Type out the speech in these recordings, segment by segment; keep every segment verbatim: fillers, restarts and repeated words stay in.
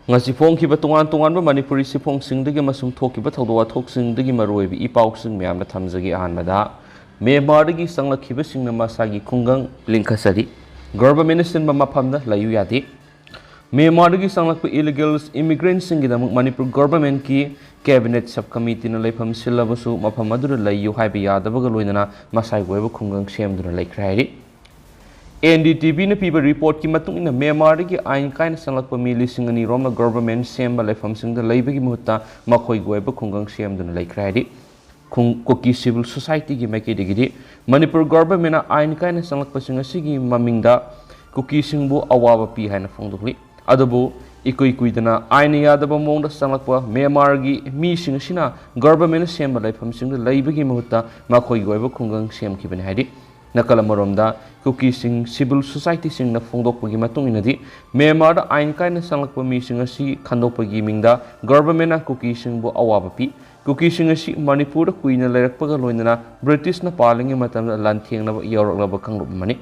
ꯉꯁꯤ ꯐꯣꯡꯈꯤꯕ ꯇꯣꯉꯥꯟ ꯇꯣꯉꯥꯟꯕ ꯃꯅꯤꯄꯨꯔꯤ ꯁꯤꯐꯣꯡꯁꯤꯡꯗꯒꯤ ꯑꯃꯁꯨꯡ ꯊꯣꯛꯈꯤꯕ ꯊꯧꯗꯣꯛ ꯋꯥꯊꯣꯛꯁꯤꯡꯗꯒꯤ ꯃꯔꯨꯑꯣꯏꯕ ꯏ ꯄꯥꯎꯁꯤꯡ ꯃꯌꯥꯝꯗ ꯊꯝꯖꯒꯦ꯫ ꯑꯍꯥꯟꯕꯗ, ꯃ꯭ꯌꯥꯟꯃꯥꯔꯗꯒꯤ ꯆꯪꯂꯛꯈꯤꯕꯁꯤꯡꯅ ꯃꯁꯥꯒꯤ ꯈꯨꯡꯒꯪ ꯂꯤꯡꯈꯠꯆꯔꯤ꯫ ꯒꯚꯔꯟꯃꯦꯟꯠꯅ ꯁꯤꯟꯕ ꯃꯐꯝꯗ ꯂꯩꯌꯨ ꯌꯥꯗꯦ꯫ ꯃ꯭ꯌꯥꯟꯃꯥꯔꯗꯒꯤ ꯆꯪꯂꯛꯄ ꯏꯂꯤꯒꯦꯜ ꯏꯃꯤꯒ꯭ꯔꯦꯟꯠꯁꯤꯡꯒꯤꯗꯃꯛ ꯃꯅꯤꯄꯨꯔ ꯒꯚꯔꯟꯃꯦꯟꯠꯀꯤ ꯀꯦꯕꯤꯅꯦꯠ ꯁꯕ ꯀꯃꯤꯇꯤꯅ ꯂꯩꯐꯝ ꯁꯤꯜꯂꯕꯁꯨ ꯃꯐꯝ ꯑꯗꯨꯗ ꯂꯩꯌꯨ ꯍꯥꯏꯕ ꯌꯥꯗꯕꯒ ꯂꯣꯏꯅꯅ ꯃꯁꯥꯒꯤ ꯑꯣꯏꯕ ꯈꯨꯡꯒꯪ ꯁꯦꯝꯗꯨꯅ ꯂꯩꯈ꯭ꯔꯦ ꯍꯥꯏꯔꯤ꯫ ꯑꯦꯟ ꯗꯤ ꯇꯤ ꯚꯤꯅ ꯄꯤꯕ ꯔꯤꯄꯣꯔꯠꯀꯤ ꯃꯇꯨꯡ ꯏꯟꯅ, ꯃ꯭ꯌꯥꯟꯃꯥꯔꯗꯒꯤ ꯑꯥꯏꯟ ꯀꯥꯏꯅ ꯆꯪꯂꯛꯄ ꯃꯤ ꯂꯤꯁꯤꯡ ꯑꯅꯤ ꯔꯣꯝꯅ ꯒꯚꯔꯟꯃꯦꯟꯠ ꯁꯦꯝꯕ ꯂꯩꯐꯝꯁꯤꯡꯗ ꯂꯩꯕꯒꯤ ꯃꯍꯨꯠꯇ ꯃꯈꯣꯏꯒꯤ ꯑꯣꯏꯕ ꯈꯨꯡꯒꯪ ꯁꯦꯝꯗꯨꯅ ꯂꯩꯈ꯭ꯔꯦ ꯍꯥꯏꯔꯤ꯫ ꯈꯨꯡ-, ꯀꯨꯀꯤ ꯁꯤꯚꯤꯜ ꯁꯣꯁꯥꯏꯇꯤꯒꯤ ꯃꯥꯏꯀꯩꯗꯒꯤꯗꯤ ꯃꯅꯤꯄꯨꯔ ꯒꯚꯔꯟꯃꯦꯟꯠꯅ ꯑꯥꯏꯟ ꯀꯥꯏꯅ ꯆꯪꯂꯛꯄꯁꯤꯡ ꯑꯁꯤꯒꯤ ꯃꯃꯤꯡꯗ ꯀꯨꯀꯤꯁꯤꯡꯕꯨ ꯑꯋꯥꯕ ꯄꯤ ꯍꯥꯏꯅ ꯐꯣꯡꯗꯣꯛꯂꯤ꯫ ꯑꯗꯨꯕꯨ ꯏꯀꯨꯏ ꯀꯨꯏꯗꯅ ꯑꯥꯏꯟꯅ ꯌꯥꯗꯕ ꯃꯑꯣꯡꯗ ꯆꯪꯂꯛꯄ ꯃ꯭ꯌꯥꯟꯃꯥꯔꯒꯤ ꯃꯤꯁꯤꯡ ꯑꯁꯤꯅ ꯒꯚꯔꯟꯃꯦꯟꯠꯅ ꯁꯦꯝꯕ ꯂꯩꯐꯝꯁꯤꯡꯗ ꯂꯩꯕꯒꯤ ꯃꯍꯨꯠꯇ ꯃꯈꯣꯏꯒꯤ ꯑꯣꯏꯕ ꯈꯨꯡꯒꯪ ꯁꯦꯝꯈꯤꯕꯅꯤ ꯍꯥꯏꯔꯤ꯫ ꯅꯥꯀꯜ ꯑꯃꯔꯣꯝꯗ, ꯀꯨꯀꯤꯁꯤꯡ ꯁꯤꯚꯤꯜ ꯁꯣꯁꯥꯏꯇꯤꯁꯤꯡꯅ ꯐꯣꯡꯗꯣꯛꯄꯒꯤ ꯃꯇꯨꯡ ꯏꯟꯅꯗꯤ, ꯃ꯭ꯌꯥꯟꯃꯥꯔꯗ ꯑꯥꯏꯟ ꯀꯥꯏꯅ ꯆꯪꯂꯛꯄ ꯃꯤꯁꯤꯡ ꯑꯁꯤ ꯈꯟꯗꯣꯛꯄꯒꯤ ꯃꯤꯡꯗ ꯒꯚꯔꯟꯃꯦꯟꯠꯅ ꯀꯨꯀꯤꯁꯤꯡꯕꯨ ꯑꯋꯥꯕ ꯄꯤ꯫ ꯀꯨꯀꯤꯁꯤꯡ ꯑꯁꯤ ꯃꯅꯤꯄꯨꯔꯗ ꯀꯨꯏꯅ ꯂꯩꯔꯛꯄꯒ ꯂꯣꯏꯅꯅ ꯕ꯭ꯔꯤꯇꯤꯁꯅ ꯄꯥꯜꯂꯤꯉꯩ ꯃꯇꯝꯗ ꯂꯥꯟꯊꯦꯡꯅꯕ ꯌꯥꯎꯔꯛꯂꯕ ꯀꯥꯡꯂꯨꯞ ꯑꯃꯅꯤ꯫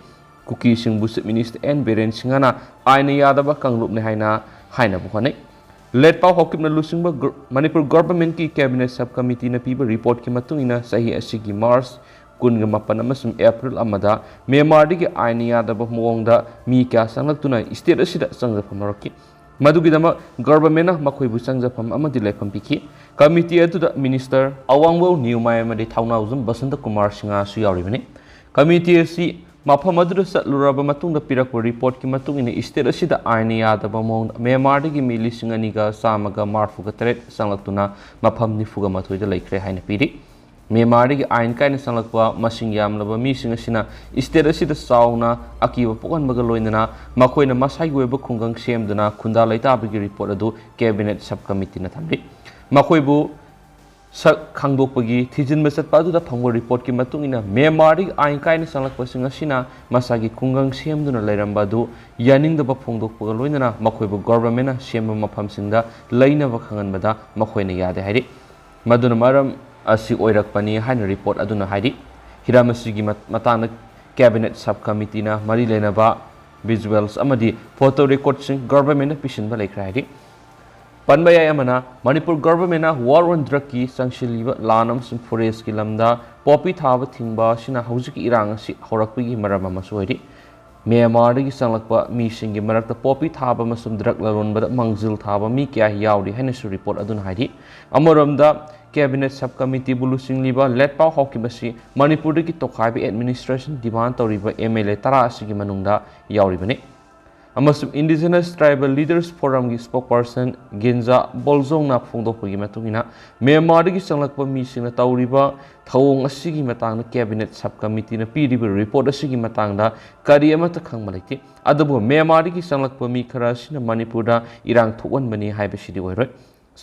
ꯀꯨꯀꯤꯁꯤꯡꯕꯨ ꯆꯤꯐ ꯃꯤꯅꯤꯁꯇꯔ ꯑꯦꯟ ꯕꯤꯔꯦꯟ ꯁꯤꯡꯍꯅ ꯑꯥꯏꯟꯅ ꯌꯥꯗꯕ ꯀꯥꯡꯂꯨꯞꯅꯤ ꯍꯥꯏꯅ ꯍꯥꯏꯅꯕ ꯍꯣꯠꯅꯩ꯫ ꯂꯦꯠꯄꯥꯎ ꯍꯥꯎꯀꯤꯞꯅ ꯂꯨꯆꯤꯡꯕ ꯒ꯭ꯔ-, ꯃꯅꯤꯄꯨꯔ ꯒꯚꯔꯟꯃꯦꯟꯠꯀꯤ ꯀꯦꯕꯤꯅꯦꯠ ꯁꯕ ꯀꯃꯤꯇꯤꯅ ꯄꯤꯕ ꯔꯤꯄꯣꯔꯠꯀꯤ ꯃꯇꯨꯡ ꯏꯟꯅ, ꯆꯍꯤ ꯑꯁꯤꯒꯤ ꯃꯥꯔꯆ ꯀꯨꯟꯒ ꯃꯥꯄꯟ ꯑꯃꯁꯨꯡ ꯑꯦꯄ꯭ꯔꯤꯜ ꯑꯃꯗ ꯃ꯭ꯌꯥꯟꯃꯥꯔꯗꯒꯤ ꯑꯥꯏꯟꯅ ꯌꯥꯗꯕ ꯃꯑꯣꯡꯗ ꯃꯤ ꯀꯌꯥ ꯆꯪꯂꯛꯇꯨꯅ ꯁ꯭ꯇꯦꯠ ꯑꯁꯤꯗ ꯆꯪꯖꯐꯝ ꯂꯧꯔꯛꯈꯤ꯫ ꯃꯗꯨꯒꯤꯗꯃꯛ ꯒꯚꯔꯟꯃꯦꯟꯠꯅ ꯃꯈꯣꯏꯕꯨ ꯆꯪꯖꯐꯝ ꯑꯃꯗꯤ ꯂꯩꯐꯝ ꯄꯤꯈꯤ꯫ ꯀꯃꯤꯇꯤ ꯑꯗꯨꯗ ꯃꯤꯅꯤꯁꯇꯔ ꯑꯋꯥꯡꯕꯧ ꯅꯤꯎꯃꯥꯏ ꯑꯃꯗꯤ ꯊꯧꯅꯥꯎꯖꯝ ꯕꯁꯟꯇ ꯀꯨꯃꯥꯔ ꯁꯤꯡꯍꯁꯨ ꯌꯥꯎꯔꯤꯕꯅꯤ꯫ ꯀꯃꯤꯇꯤ ꯑꯁꯤ ꯃꯐꯝ ꯑꯗꯨꯗ ꯆꯠꯂꯨꯔꯕ ꯃꯇꯨꯡꯗ ꯄꯤꯔꯛꯄ ꯔꯤꯄꯣꯔꯠꯀꯤ ꯃꯇꯨꯡ ꯏꯟꯅ, ꯁ꯭ꯇꯦꯠ ꯑꯁꯤꯗ ꯑꯥꯏꯟꯅ ꯌꯥꯗꯕ ꯃꯑꯣꯡꯗ ꯃ꯭ꯌꯥꯟꯃꯥꯔꯗꯒꯤ ꯃꯤ ꯂꯤꯁꯤꯡ ꯑꯅꯤꯒ ꯆꯥꯝꯃꯒ ꯃꯔꯤꯐꯨꯒ ꯇꯔꯦꯠ ꯆꯪꯂꯛꯇꯨꯅ ꯃꯐꯝ ꯅꯤꯐꯨꯒ ꯃꯥꯊꯣꯏꯗ ꯂꯩꯈ꯭ꯔꯦ ꯍꯥꯏꯅ ꯄꯤꯔꯤ꯫ ꯃ꯭ꯌꯥꯟꯃꯥꯔꯗꯒꯤ ꯑꯥꯏꯟ ꯀꯥꯏꯅ ꯆꯪꯂꯛꯄ ꯃꯁꯤꯡ ꯌꯥꯝꯂꯕ ꯃꯤꯁꯤꯡ ꯑꯁꯤꯅ ꯁ꯭ꯇꯦꯠ ꯑꯁꯤꯗ ꯆꯥꯎꯅ ꯑꯀꯤꯕ ꯄꯣꯛꯍꯟꯕꯒ ꯂꯣꯏꯅꯅ ꯃꯈꯣꯏꯅ ꯃꯁꯥꯒꯤ ꯑꯣꯏꯕ ꯈꯨꯡꯒꯪ ꯁꯦꯝꯗꯨꯅ ꯈꯨꯟꯗꯥ ꯂꯩꯇꯥꯕꯒꯤ ꯔꯤꯄꯣꯔꯠ ꯑꯗꯨ ꯀꯦꯕꯤꯅꯦꯠ ꯁꯕ ꯀꯃꯤꯇꯤꯅ ꯊꯝꯂꯤ꯫ ꯃꯈꯣꯏꯕꯨ ꯁꯛ ꯈꯪꯗꯣꯛꯄꯒꯤ ꯊꯤꯖꯤꯟꯕ ꯆꯠꯄ ꯑꯗꯨꯗ ꯐꯪꯕ ꯔꯤꯄꯣꯔꯠꯀꯤ ꯃꯇꯨꯡ ꯏꯟꯅ, ꯃ꯭ꯌꯥꯟꯃꯥꯔꯗꯒꯤ ꯑꯥꯏꯟ ꯀꯥꯏꯅ ꯆꯪꯂꯛꯄꯁꯤꯡ ꯑꯁꯤꯅ ꯃꯁꯥꯒꯤ ꯈꯨꯡꯒꯪ ꯁꯦꯝꯗꯨꯅ ꯂꯩꯔꯝꯕ ꯑꯗꯨ ꯌꯥꯅꯤꯡꯗꯕ ꯐꯣꯡꯗꯣꯛꯄꯒ ꯂꯣꯏꯅꯅ ꯃꯈꯣꯏꯕꯨ ꯒꯣꯚꯔꯟꯃꯦꯟꯠꯅ ꯁꯦꯝꯕ ꯃꯐꯝꯁꯤꯡꯗ ꯂꯩꯅꯕ ꯈꯪꯍꯟꯕꯗ ꯃꯈꯣꯏꯅ ꯌꯥꯗꯦ ꯍꯥꯏꯔꯤ꯫ ꯃꯗꯨꯅ ꯃꯔꯝ ꯑꯁꯤ ꯑꯣꯏꯔꯛꯄꯅꯤ ꯍꯥꯏꯅ ꯔꯤꯄꯣꯔꯠ ꯑꯗꯨꯅ ꯍꯥꯏꯔꯤ꯫ ꯍꯤꯔꯝ ꯑꯁꯤꯒꯤ ꯃꯠ-, ꯃꯇꯥꯡꯗ ꯀꯦꯕꯤꯅꯦꯠ ꯁꯕ ꯀꯃꯤꯇꯤꯅ ꯃꯔꯤ ꯂꯩꯅꯕ ꯚꯤꯖꯨꯋꯦꯜꯁ ꯑꯃꯗꯤ ꯐꯣꯇꯣ ꯔꯦꯀꯣꯔꯗꯁꯤꯡ ꯒꯣꯚꯔꯟꯃꯦꯟꯠꯅ ꯄꯤꯁꯤꯟꯕ ꯂꯩꯈ꯭ꯔꯦ ꯍꯥꯏꯔꯤ꯫ ꯄꯟꯕ ꯌꯥꯏ꯫ ꯑꯃꯅ, ꯃꯅꯤꯄꯨꯔ ꯒꯚꯔꯟꯃꯦꯟꯅ ꯋꯥꯔ ꯑꯣꯟ ꯗ꯭ꯔꯒꯀꯤ ꯆꯪꯁꯤꯜꯂꯤꯕ ꯂꯥꯟ ꯑꯃꯁꯨꯡ ꯐꯣꯔꯦꯁ꯭ꯠꯀꯤ ꯂꯝꯗ ꯄꯣꯄꯤ ꯊꯥꯕ ꯊꯤꯡꯕ ꯑꯁꯤꯅ ꯍꯧꯖꯤꯛꯀꯤ ꯏꯔꯥꯡ ꯑꯁꯤ ꯍꯧꯔꯛꯄꯒꯤ ꯃꯔꯝ ꯑꯃꯁꯨ ꯑꯣꯏꯔꯤ꯫ ꯃ꯭ꯌꯥꯟꯃꯥꯔꯗꯒꯤ ꯆꯪꯂꯛꯄ ꯃꯤꯁꯤꯡꯒꯤ ꯃꯔꯛꯇ ꯄꯣꯄꯤ ꯊꯥꯕ ꯑꯃꯁꯨꯡ ꯗ꯭ꯔꯒ ꯂꯂꯣꯟꯕꯗ ꯃꯥꯡꯖꯤꯜ ꯊꯥꯕ ꯃꯤ ꯀꯌꯥ ꯌꯥꯎꯔꯤ ꯍꯥꯏꯅꯁꯨ ꯔꯤꯄꯣꯔꯠ ꯑꯗꯨꯅ ꯍꯥꯏꯔꯤ꯫ ꯑꯃꯔꯣꯝꯗ, ꯀꯦꯕꯤꯅꯦꯠ ꯁꯕ ꯀꯃꯤꯇꯤꯕꯨ ꯂꯨꯆꯤꯡꯂꯤꯕ ꯂꯦꯠꯄꯥꯎ ꯍꯥꯎꯀꯤꯞ ꯑꯁꯤ ꯃꯅꯤꯄꯨꯔꯗꯒꯤ ꯇꯣꯈꯥꯏꯕ ꯑꯦꯗꯃꯤꯅꯤꯁꯇ꯭ꯔꯦꯁꯟ ꯗꯤꯃꯥꯟ ꯇꯧꯔꯤꯕ ꯑꯦꯝ ꯑꯦꯜ ꯑꯦ ꯇꯔꯥ ꯑꯁꯤꯒꯤ ꯃꯅꯨꯡꯗ ꯌꯥꯎꯔꯤꯕꯅꯤ꯫ ꯑꯃꯁꯨꯡ Indigenous Tribal Leaders Forumꯒꯤ ꯁ꯭ꯄꯣꯛꯄꯔꯁꯟ ꯒꯤꯟꯖꯥ ꯕꯣꯜꯖꯣꯡꯅ ꯐꯣꯡꯗꯣꯛꯄꯒꯤ ꯃꯇꯨꯡ ꯏꯟꯅ, ꯃ꯭ꯌꯥꯟꯃꯥꯔꯗꯒꯤ ꯆꯪꯂꯛꯄ ꯃꯤꯁꯤꯡꯅ ꯇꯧꯔꯤꯕ ꯊꯧꯑꯣꯡ ꯑꯁꯤꯒꯤ ꯃꯇꯥꯡꯗ ꯀꯦꯕꯤꯅꯦꯠ ꯁꯕ ꯀꯃꯤꯇꯤꯅ ꯄꯤꯔꯤꯕ ꯔꯤꯄꯣꯔꯠ ꯑꯁꯤꯒꯤ ꯃꯇꯥꯡꯗ ꯀꯔꯤ ꯑꯃꯠꯇ ꯈꯪꯕ ꯂꯩꯇꯦ꯫ ꯑꯗꯨꯕꯨ ꯃ꯭ꯌꯥꯟꯃꯥꯔꯗꯒꯤ ꯆꯪꯂꯛꯄ ꯃꯤ ꯈꯔ ꯑꯁꯤꯅ ꯃꯅꯤꯄꯨꯔꯗ ꯏꯔꯥꯡ ꯊꯣꯛꯍꯟꯕꯅꯤ ꯍꯥꯏꯕꯁꯤꯗꯤ ꯑꯣꯏꯔꯣꯏ꯫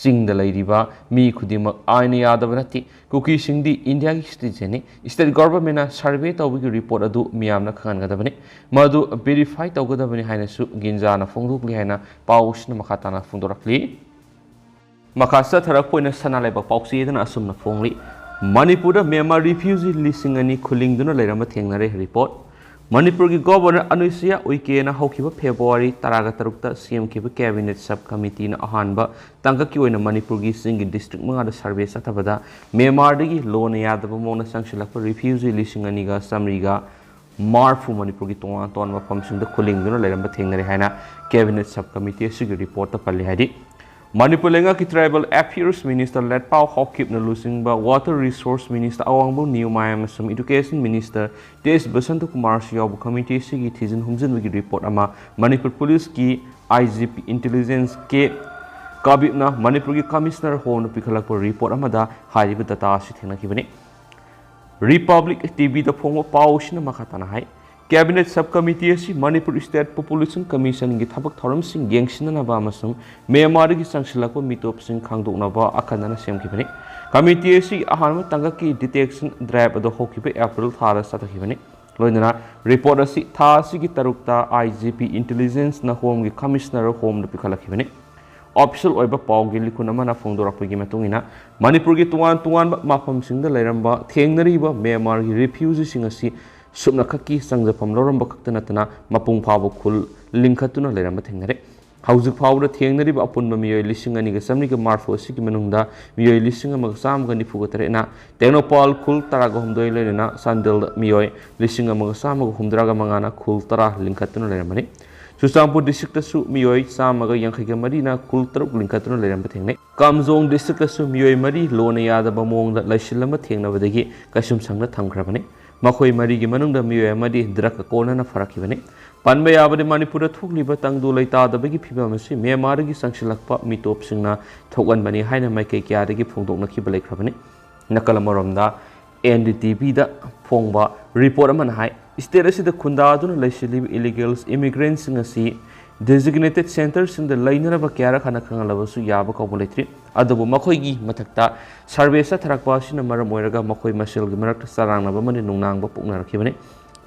ꯆꯤꯡꯗ ꯂꯩꯔꯤꯕ ꯃꯤ ꯈꯨꯗꯤꯡꯃꯛ ꯑꯥꯏꯟꯅ ꯌꯥꯗꯕ ꯅꯠꯇꯦ꯫ ꯀꯨꯀꯤꯁꯤꯡꯗꯤ ꯏꯟꯗꯤꯌꯥꯒꯤ ꯁꯤꯇꯤꯖꯦꯟꯅꯤ꯫ ꯁ꯭ꯇꯦꯠ ꯒꯚꯔꯟꯃꯦꯟꯅ ꯁꯔꯚꯦ ꯇꯧꯕꯒꯤ ꯔꯤꯄꯣꯔꯠ ꯑꯗꯨ ꯃꯤꯌꯥꯝꯅ ꯈꯪꯍꯟꯒꯗꯕꯅꯤ꯫ ꯃꯗꯨ ꯚꯦꯔꯤꯐꯥꯏ ꯇꯧꯒꯗꯕꯅꯤ ꯍꯥꯏꯅꯁꯨ ꯒꯤꯟꯖꯥꯅ ꯐꯣꯡꯗꯣꯛꯂꯤ ꯍꯥꯏꯅ ꯄꯥꯎ ꯑꯁꯤꯅ ꯃꯈꯥ ꯇꯥꯅ ꯐꯣꯡꯗꯣꯔꯛꯂꯤ꯫ ꯃꯈꯥ ꯆꯠꯊꯔꯛꯄ ꯑꯣꯏꯅ ꯁꯅꯥ ꯂꯩꯕꯥꯛ ꯄꯥꯎꯆꯦꯗꯅ ꯑꯁꯨꯝꯅ ꯐꯣꯡꯂꯤ꯫ ꯃꯅꯤꯄꯨꯔꯗ ꯃ꯭ꯌꯥꯟꯃꯥꯔ ꯔꯤꯐ꯭ꯌꯨꯖꯤ ꯂꯤꯁꯤꯡ ꯑꯅꯤ ꯈꯨꯜꯂꯤꯡꯗꯨꯅ ꯂꯩꯔꯝꯕ ꯊꯦꯡꯅꯔꯦ꯫ ꯔꯤꯄꯣꯔꯠ꯫ ꯃꯅꯤꯄꯨꯔꯒꯤ ꯒꯣꯚꯔꯅꯔ ꯑꯅꯨꯁꯨꯏꯌꯥ ꯎꯏꯀꯦꯅ ꯍꯧꯈꯤꯕ ꯐꯦꯕ꯭ꯔꯨꯋꯥꯔꯤ ꯇꯔꯥꯒ ꯇꯔꯨꯛꯇ ꯁꯦꯝꯈꯤꯕ ꯀꯦꯕꯤꯅꯦꯠ ꯁꯕ ꯀꯃꯤꯇꯤꯅ ꯑꯍꯥꯟꯕ ꯇꯥꯡꯀꯛꯀꯤ ꯑꯣꯏꯅ ꯃꯅꯤꯄꯨꯔꯒꯤ ꯆꯤꯡꯒꯤ ꯗꯤꯁꯇ꯭ꯔꯤꯛ ꯃꯉꯥꯗ ꯁꯔꯚꯦ ꯆꯠꯊꯕꯗ ꯃ꯭ꯌꯥꯟꯃꯥꯔꯗꯒꯤ ꯂꯣꯟꯅ ꯌꯥꯗꯕ ꯃꯑꯣꯡꯗ ꯆꯪꯁꯤꯜꯂꯛꯄ ꯔꯤꯐ꯭ꯌꯨꯖꯤ ꯂꯤꯁꯤꯡ ꯑꯅꯤꯒ ꯆꯥꯃꯔꯤꯒ ꯃꯔꯤꯐꯨ ꯃꯅꯤꯄꯨꯔꯒꯤ ꯇꯣꯉꯥꯟ ꯇꯣꯉꯥꯟꯕ ꯃꯐꯝꯁꯤꯡꯗ ꯈꯨꯜꯂꯤꯡꯗꯨꯅ ꯂꯩꯔꯝꯕ ꯊꯦꯡꯅꯔꯦ ꯍꯥꯏꯅ ꯀꯦꯕꯤꯅꯦꯠ ꯁꯕ ꯀꯃꯤꯇꯤ ꯑꯁꯤꯒꯤ ꯔꯤꯄꯣꯔꯠꯇ ꯄꯜꯂꯤ꯫ ꯍꯥꯏꯗꯤ, ꯃꯅꯤꯄꯨꯔ ꯂꯩꯉꯥꯛꯀꯤ ꯇ꯭ꯔꯥꯏꯕꯦꯜ ꯑꯦꯐꯤꯌꯔꯁ ꯃꯤꯅꯤꯁꯇꯔ ꯂꯦꯠꯄꯥꯎ ꯍꯥꯎꯀꯤꯞꯅ ꯂꯨꯆꯤꯡꯕ ꯋꯥꯇꯔ ꯔꯤꯁꯣꯔꯁ ꯃꯤꯅꯤꯁꯇꯔ ꯑꯋꯥꯡꯕꯝ ꯅꯤꯌꯨꯃꯥꯏ ꯑꯃꯁꯨꯡ ꯏꯗꯨꯀꯦꯁꯟ ꯃꯤꯅꯤꯁꯇꯔ ꯇꯦꯖ ꯕꯁꯟꯇ ꯀꯨꯃꯥꯔꯁꯨ ꯌꯥꯎꯕ ꯀꯃꯤꯇꯤ ꯑꯁꯤꯒꯤ ꯊꯤꯖꯤꯟ ꯍꯨꯝꯖꯤꯟꯕꯒꯤ ꯔꯤꯄꯣꯔꯠ ꯑꯃ ꯃꯅꯤꯄꯨꯔ ꯄꯨꯂꯤꯁꯀꯤ ꯑꯥꯏ ꯖꯤ ꯄꯤ ꯏꯟꯇꯦꯂꯤꯖꯦꯟꯁ ꯀꯦ ꯀꯥꯕꯤꯞꯅ ꯃꯅꯤꯄꯨꯔꯒꯤ ꯀꯃꯤꯁꯅꯔ ꯍꯣꯝꯗ ꯄꯤꯈꯠꯂꯛꯄ ꯔꯤꯄꯣꯔꯠ ꯑꯃꯗ ꯍꯥꯏꯔꯤꯕ ꯗꯇꯥ ꯑꯁꯤ ꯊꯦꯡꯅꯈꯤꯕꯅꯤ꯫ ꯔꯤꯄꯕ꯭ꯂꯤꯛ ꯇꯤꯚꯤꯗ ꯐꯣꯡꯕ ꯄꯥꯎ ꯑꯁꯤꯅ ꯃꯈꯥ ꯇꯥꯅ ꯍꯥꯏ, ꯀꯦꯕꯤꯅꯦꯠ ꯁꯕ ꯀꯃꯤꯇꯤ ꯑꯁꯤ ꯃꯅꯤꯄꯨꯔ ꯁ꯭ꯇꯦꯠ ꯄꯣꯄꯨꯂꯦꯁꯟ ꯀꯃꯤꯁꯟꯒꯤ ꯊꯕꯛ ꯊꯧꯔꯝꯁꯤꯡ ꯌꯦꯡꯁꯤꯟꯅꯅꯕ ꯑꯃꯁꯨꯡ ꯃ꯭ꯌꯥꯟꯃꯥꯔꯗꯒꯤ ꯆꯪꯁꯤꯜꯂꯛꯄ ꯃꯤꯇꯣꯞꯁꯤꯡ ꯈꯪꯗꯣꯛꯅꯕ ꯑꯈꯟꯅꯅ ꯁꯦꯝꯈꯤꯕꯅꯤ꯫ ꯀꯃꯤꯇꯤ ꯑꯁꯤꯒꯤ ꯑꯍꯥꯟꯕ ꯇꯥꯡꯀꯛꯀꯤ ꯗꯤꯇꯦꯛꯁꯟ ꯗ꯭ꯔꯥꯏꯚ ꯑꯗꯨ ꯍꯧꯈꯤꯕ ꯑꯦꯄ꯭ꯔꯤꯜ ꯊꯥꯗ ꯆꯠꯊꯈꯤꯕꯅꯤ꯫ ꯂꯣꯏꯅꯅ ꯔꯤꯄꯣꯔꯠ ꯑꯁꯤ ꯊꯥ ꯑꯁꯤꯒꯤ ꯇꯔꯨꯛꯇ ꯑꯥꯏ ꯖꯤ ꯄꯤ ꯏꯟꯇꯦꯂꯤꯖꯦꯟꯁꯅ ꯍꯣꯝꯒꯤ ꯀꯃꯤꯁꯅꯔ ꯍꯣꯝꯗ ꯄꯤꯈꯠꯂꯛꯈꯤꯕꯅꯤ꯫ ꯑꯣꯐꯤꯁꯤꯌꯦꯜ ꯑꯣꯏꯕ ꯄꯥꯎꯒꯤ ꯂꯤꯈꯨꯟ ꯑꯃꯅ ꯐꯣꯡꯗꯣꯔꯛꯄꯒꯤ ꯃꯇꯨꯡ ꯏꯟꯅ, ꯃꯅꯤꯄꯨꯔꯒꯤ ꯇꯣꯉꯥꯟ ꯇꯣꯉꯥꯟꯕ ꯃꯐꯝꯁꯤꯡꯗ ꯂꯩꯔꯝꯕ ꯊꯦꯡꯅꯔꯤꯕ ꯃ꯭ꯌꯥꯟꯃꯥꯔꯒꯤ ꯔꯤꯐ꯭ꯌꯨꯖꯤꯁꯤꯡ ꯑꯁꯤ ꯁꯨꯞꯅꯈꯛꯀꯤ ꯆꯪꯖꯐꯝ ꯂꯧꯔꯝꯕ ꯈꯛꯇ ꯅꯠꯇꯅ ꯃꯄꯨꯡ ꯐꯥꯕ ꯈꯨꯜ ꯂꯤꯡꯈꯠꯇꯨꯅ ꯂꯩꯔꯝꯕ ꯊꯦꯡꯅꯔꯦ꯫ ꯍꯧꯖꯤꯛ ꯐꯥꯎꯕꯗ ꯊꯦꯡꯅꯔꯤꯕ ꯑꯄꯨꯟꯕ ꯃꯤꯑꯣꯏ ꯂꯤꯁꯤꯡ ꯑꯅꯤꯒ ꯆꯥꯃꯔꯤꯒ ꯃꯔꯤꯐꯨ ꯑꯁꯤꯒꯤ ꯃꯅꯨꯡꯗ ꯃꯤꯑꯣꯏ ꯂꯤꯁꯤꯡ ꯑꯃꯒ ꯆꯥꯝꯃꯒ ꯅꯤꯐꯨꯒ ꯇꯔꯦꯠꯅ ꯇꯦꯡꯅꯧꯄꯥꯜ ꯈꯨꯜ ꯇꯔꯥꯒ ꯍꯨꯝꯗꯣꯏ, ꯂꯣꯏꯅꯅ ꯆꯥꯟꯗꯦꯜꯗ ꯃꯤꯑꯣꯏ ꯂꯤꯁꯤꯡ ꯑꯃꯒ ꯆꯥꯝꯃꯒ ꯍꯨꯝꯗ꯭ꯔꯥꯒ ꯃꯉꯥꯅ ꯈꯨꯜ ꯇꯔꯥ ꯂꯤꯡꯈꯠꯇꯨꯅ ꯂꯩꯔꯝꯕꯅꯤ꯫ ꯆꯨꯔꯆꯥꯟꯄꯨꯔ ꯗꯤꯁꯇ꯭ꯔꯤꯛꯇꯁꯨ ꯃꯤꯑꯣꯏ ꯆꯥꯝꯃꯒ ꯌꯥꯡꯈꯩꯒ ꯃꯔꯤꯅ ꯈꯨꯜ ꯇꯔꯨꯛ ꯂꯤꯡꯈꯠꯇꯨꯅ ꯂꯩꯔꯝꯕ ꯊꯦꯡꯅꯩ꯫ ꯀꯥꯝꯖꯣꯡ ꯗꯤꯁꯇ꯭ꯔꯤꯛꯇꯁꯨ ꯃꯤꯑꯣꯏ ꯃꯔꯤ ꯂꯣꯟꯅ ꯌꯥꯗꯕ ꯃꯑꯣꯡꯗ ꯂꯩꯁꯤꯜ ꯑꯃ ꯊꯦꯡꯅꯕꯗꯒꯤ ꯀꯩꯁꯨꯝꯁꯪꯗ ꯊꯝꯈ꯭ꯔꯕꯅꯤ꯫ ꯃꯈꯣꯏ ꯃꯔꯤꯒꯤ ꯃꯅꯨꯡꯗ ꯃꯤꯑꯣꯏ ꯑꯃꯗꯤ ꯗ꯭ꯔꯒ ꯀꯣꯟꯅꯅ ꯐꯔꯛꯈꯤꯕꯅꯤ꯫ ꯄꯟꯕ ꯌꯥꯕꯗꯤ, ꯃꯅꯤꯄꯨꯔꯗ ꯊꯣꯛꯂꯤꯕ ꯇꯪꯗꯨ ꯂꯩꯇꯥꯗꯕꯒꯤ ꯐꯤꯕꯝ ꯑꯁꯤ ꯃ꯭ꯌꯥꯟꯃꯥꯔꯗꯒꯤ ꯆꯪꯁꯤꯜꯂꯛꯄ ꯃꯤꯇꯣꯞꯁꯤꯡꯅ ꯊꯣꯛꯍꯟꯕꯅꯤ ꯍꯥꯏꯅ ꯃꯥꯏꯀꯩ ꯀꯌꯥꯗꯒꯤ ꯐꯣꯡꯗꯣꯛꯅꯈꯤꯕ ꯂꯩꯈ꯭ꯔꯕꯅꯤ꯫ ꯅꯥꯀꯜ ꯑꯃꯔꯣꯝꯗ, ꯑꯦꯟ ꯗꯤ ꯇꯤ ꯚꯤꯗ ꯐꯣꯡꯕ ꯔꯤꯄꯣꯔꯠ ꯑꯃꯅ ꯍꯥꯏ, ꯁ꯭ꯇꯦꯠ ꯑꯁꯤꯗ ꯈꯨꯟꯗꯥꯗꯨꯅ ꯂꯩꯁꯤꯜꯂꯤꯕ ꯏꯂꯤꯒꯦꯜ ꯏꯃꯤꯒ꯭ꯔꯦꯟꯠꯁꯤꯡ ꯑꯁꯤ ꯗꯤꯖꯤꯒꯅꯦꯇꯦꯗ ꯁꯦꯟꯇꯔꯁꯤꯡꯗ ꯂꯩꯅꯅꯕ ꯀꯌꯥꯔꯛ ꯍꯟꯅ ꯈꯪꯍꯜꯂꯕꯁꯨ ꯌꯥꯕ ꯀꯧꯕ ꯂꯩꯇ꯭ꯔꯤ꯫ ꯑꯗꯨꯕꯨ ꯃꯈꯣꯏꯒꯤ ꯃꯊꯛꯇ ꯁꯔꯚꯦ ꯆꯠꯊꯔꯛꯄ ꯑꯁꯤꯅ ꯃꯔꯝ ꯑꯣꯏꯔꯒ ꯃꯈꯣꯏ ꯃꯁꯦꯜꯒꯤ ꯃꯔꯛꯇ ꯆꯔꯥꯡꯅꯕ ꯑꯃꯗꯤ ꯅꯨꯡꯅꯥꯡꯕ ꯄꯣꯛꯅꯔꯛꯈꯤꯕꯅꯤ꯫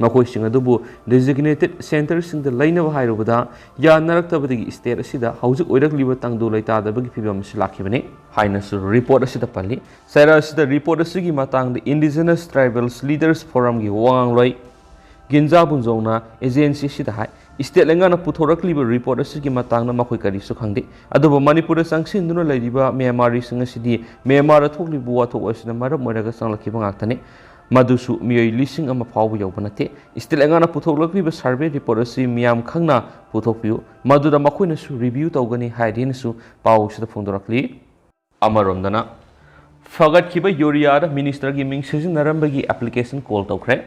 ꯃꯈꯣꯏꯁꯤꯡ ꯑꯗꯨꯕꯨ ꯗꯤꯖꯤꯒꯅꯦꯇꯦꯗ ꯁꯦꯟꯇꯔꯁꯤꯡꯗ ꯂꯩꯅꯕ ꯍꯥꯏꯔꯨꯕꯗ ꯌꯥꯅꯔꯛꯇꯕꯗꯒꯤ ꯁ꯭ꯇꯦꯠ ꯑꯁꯤꯗ ꯍꯧꯖꯤꯛ ꯑꯣꯏꯔꯛꯂꯤꯕ ꯇꯪꯗꯨ ꯂꯩꯇꯥꯗꯕꯒꯤ ꯐꯤꯕꯝ ꯑꯁꯤ ꯂꯥꯛꯈꯤꯕꯅꯤ ꯍꯥꯏꯅꯁꯨ ꯔꯤꯄꯣꯔꯠ ꯑꯁꯤꯗ ꯄꯜꯂꯤ꯫ ꯆꯩꯔꯥꯛ ꯑꯁꯤꯗ ꯔꯤꯄꯣꯔꯠ ꯑꯁꯤꯒꯤ ꯃꯇꯥꯡꯗ ꯏꯟꯗꯤꯖꯤꯅꯁ ꯇ꯭ꯔꯥꯏꯕꯦꯜꯁ ꯂꯤꯗꯔꯁ ꯐꯣꯔꯝꯒꯤ ꯋꯥꯉꯥꯡꯂꯣꯏ ꯒꯤꯟꯖꯥ ꯕꯨꯟꯖꯧꯅ ꯑꯦꯖꯦꯟꯁꯤ ꯑꯁꯤꯗ ꯍꯥꯏ, ꯁ꯭ꯇꯦꯠ ꯂꯩꯉꯥꯛꯅ ꯄꯨꯊꯣꯔꯛꯂꯤꯕ ꯔꯤꯄꯣꯔꯠ ꯑꯁꯤꯒꯤ ꯃꯇꯥꯡꯗ ꯃꯈꯣꯏ ꯀꯔꯤꯁꯨ ꯈꯪꯗꯦ꯫ ꯑꯗꯨꯕꯨ ꯃꯅꯤꯄꯨꯔꯗ ꯆꯪꯁꯤꯟꯗꯨꯅ ꯂꯩꯔꯤꯕ ꯃ꯭ꯌꯥꯟꯃꯥꯔꯤꯁꯤꯡ ꯑꯁꯤꯗꯤ ꯃ꯭ꯌꯥꯟꯃꯥꯔꯗ ꯊꯣꯛꯂꯤꯕ ꯋꯥꯊꯣꯛ ꯑꯁꯤꯅ ꯃꯔꯝ ꯑꯣꯏꯔꯒ ꯆꯪꯂꯛꯈꯤꯕ ꯉꯥꯛꯇꯅꯤ꯫ ꯃꯗꯨꯁꯨ ꯃꯤꯑꯣꯏ ꯂꯤꯁꯤꯡ ꯑꯃ ꯐꯥꯎꯕ ꯌꯧꯕ ꯅꯠꯇꯦ꯫ ꯁ꯭ꯇꯦꯠ ꯂꯩꯉꯥꯛꯅ ꯄꯨꯊꯣꯛꯂꯛꯂꯤꯕ ꯁꯔꯚꯦ ꯔꯤꯄꯣꯔꯠ ꯑꯁꯤ ꯃꯤꯌꯥꯝ ꯈꯪꯅ ꯄꯨꯊꯣꯛꯄꯤꯌꯨ, ꯃꯗꯨꯗ ꯃꯈꯣꯏꯅꯁꯨ ꯔꯤꯚꯤꯌꯨ ꯇꯧꯒꯅꯤ ꯍꯥꯏꯔꯤꯅꯁꯨ ꯄꯥꯎ ꯑꯁꯤꯗ ꯐꯣꯡꯗꯣꯔꯛꯂꯤ꯫ ꯑꯃꯔꯣꯝꯗꯅ, ꯐꯒꯠꯈꯤꯕ ꯌꯨꯔꯤꯌꯥꯗ ꯃꯤꯅꯤꯁꯇꯔꯒꯤ ꯃꯤꯡ ꯁꯤꯖꯤꯟꯅꯔꯝꯕꯒꯤ ꯑꯦꯄ꯭ꯂꯤꯀꯦꯁꯟ ꯀꯣꯜ ꯇꯧꯈ꯭ꯔꯦ꯫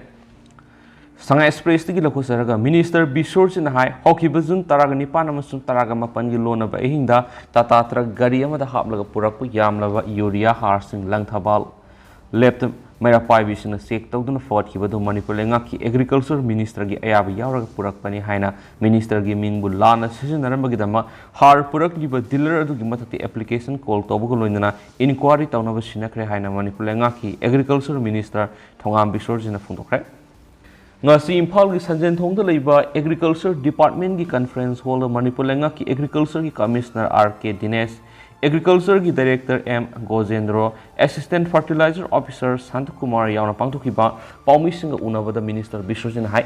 ꯁꯉꯥꯏ ꯑꯦꯛꯁꯄ꯭ꯔꯦꯁꯇꯒꯤ ꯂꯧꯈꯠꯆꯔꯒ ꯃꯤꯅꯤꯁꯇꯔ ꯕꯤꯁꯣꯔꯖꯤꯠꯅ ꯍꯥꯏ, ꯍꯧꯈꯤꯕ ꯖꯨꯟ ꯇꯔꯥꯒ ꯅꯤꯄꯥꯟ ꯑꯃꯁꯨꯡ ꯇꯔꯥꯒ ꯃꯥꯄꯟꯒꯤ ꯂꯣꯟꯅꯕ ꯑꯍꯤꯡꯗ ꯇꯥꯇꯥ ꯇ꯭ꯔꯛ ꯒꯥꯔꯤ ꯑꯃꯗ ꯍꯥꯞꯂꯒ ꯄꯨꯔꯛꯄ ꯌꯥꯝꯂꯕ ꯌꯨꯔꯤꯌꯥ ꯍꯥꯔꯁꯤꯡ ꯂꯪꯊꯕꯥꯜ ꯂꯦꯞꯇ ꯃꯩꯔꯥ ꯄꯥꯏꯕꯤꯁꯤꯡꯅ ꯆꯦꯛ ꯇꯧꯗꯨꯅ ꯐꯒꯠꯈꯤꯕꯗꯨ ꯃꯅꯤꯄꯨꯔ ꯂꯩꯉꯥꯛꯀꯤ ꯑꯦꯒ꯭ꯔꯤꯀꯜꯆꯔ ꯃꯤꯅꯤꯁꯇꯔꯒꯤ ꯑꯌꯥꯕ ꯌꯥꯎꯔꯒ ꯄꯨꯔꯛꯄꯅꯤ ꯍꯥꯏꯅ ꯃꯤꯅꯤꯁꯇꯔꯒꯤ ꯃꯤꯡꯕꯨ ꯂꯥꯟꯅ ꯁꯤꯖꯤꯟꯅꯔꯝꯕꯒꯤꯗꯃꯛ ꯍꯥꯔ ꯄꯨꯔꯛꯂꯤꯕ ꯗꯤꯂꯔ ꯑꯗꯨꯒꯤ ꯃꯊꯛꯇ ꯑꯦꯄ꯭ꯂꯤꯀꯦꯁꯟ ꯀꯣꯜ ꯇꯧꯕꯒ ꯂꯣꯏꯅꯅ ꯏꯟꯀ꯭ꯋꯥꯔꯤ ꯇꯧꯅꯕ ꯁꯤꯟꯅꯈ꯭ꯔꯦ ꯍꯥꯏꯅ ꯃꯅꯤꯄꯨꯔ ꯂꯩꯉꯥꯛꯀꯤ ꯑꯦꯒ꯭ꯔꯤꯀꯜꯆꯔ ꯃꯤꯅꯤꯁꯇꯔ ꯊꯣꯉꯥꯝ ꯕꯤꯁꯣꯔꯖꯤꯅ ꯐꯣꯡꯗꯣꯛꯈ꯭ꯔꯦ꯫ ꯉꯁꯤ ꯏꯝꯐꯥꯜꯒꯤ ꯁꯟꯖꯦꯟꯊꯣꯡꯗ ꯂꯩꯕ ꯑꯦꯒ꯭ꯔꯤꯀꯜꯆꯔ ꯗꯤꯄꯥꯔꯠꯃꯦꯟꯒꯤ ꯀꯟꯐꯔꯦꯟꯁ ꯍꯣꯜꯗ ꯃꯅꯤꯄꯨꯔ ꯂꯩꯉꯥꯛꯀꯤ ꯑꯦꯒ꯭ꯔꯤꯀꯜꯆꯔꯒꯤ ꯀꯃꯤꯁꯅꯔ ꯑꯥꯔ ꯀꯦ ꯗꯤꯅꯦꯁ, ꯑꯦꯒ꯭ꯔꯤꯀꯜꯆꯔꯒꯤ director M Gojendro, assistant fertilizer officer Shantakumar ꯌꯥꯎꯅ ꯄꯥꯡꯊꯣꯛꯈꯤꯕ ꯄꯥꯎꯃꯤꯁꯤꯡꯒ ꯎꯅꯕꯗ ꯃꯤꯅꯤꯁꯇꯔ ꯕꯤꯁ꯭ꯋꯖꯤꯠꯅ ꯍꯥꯏ,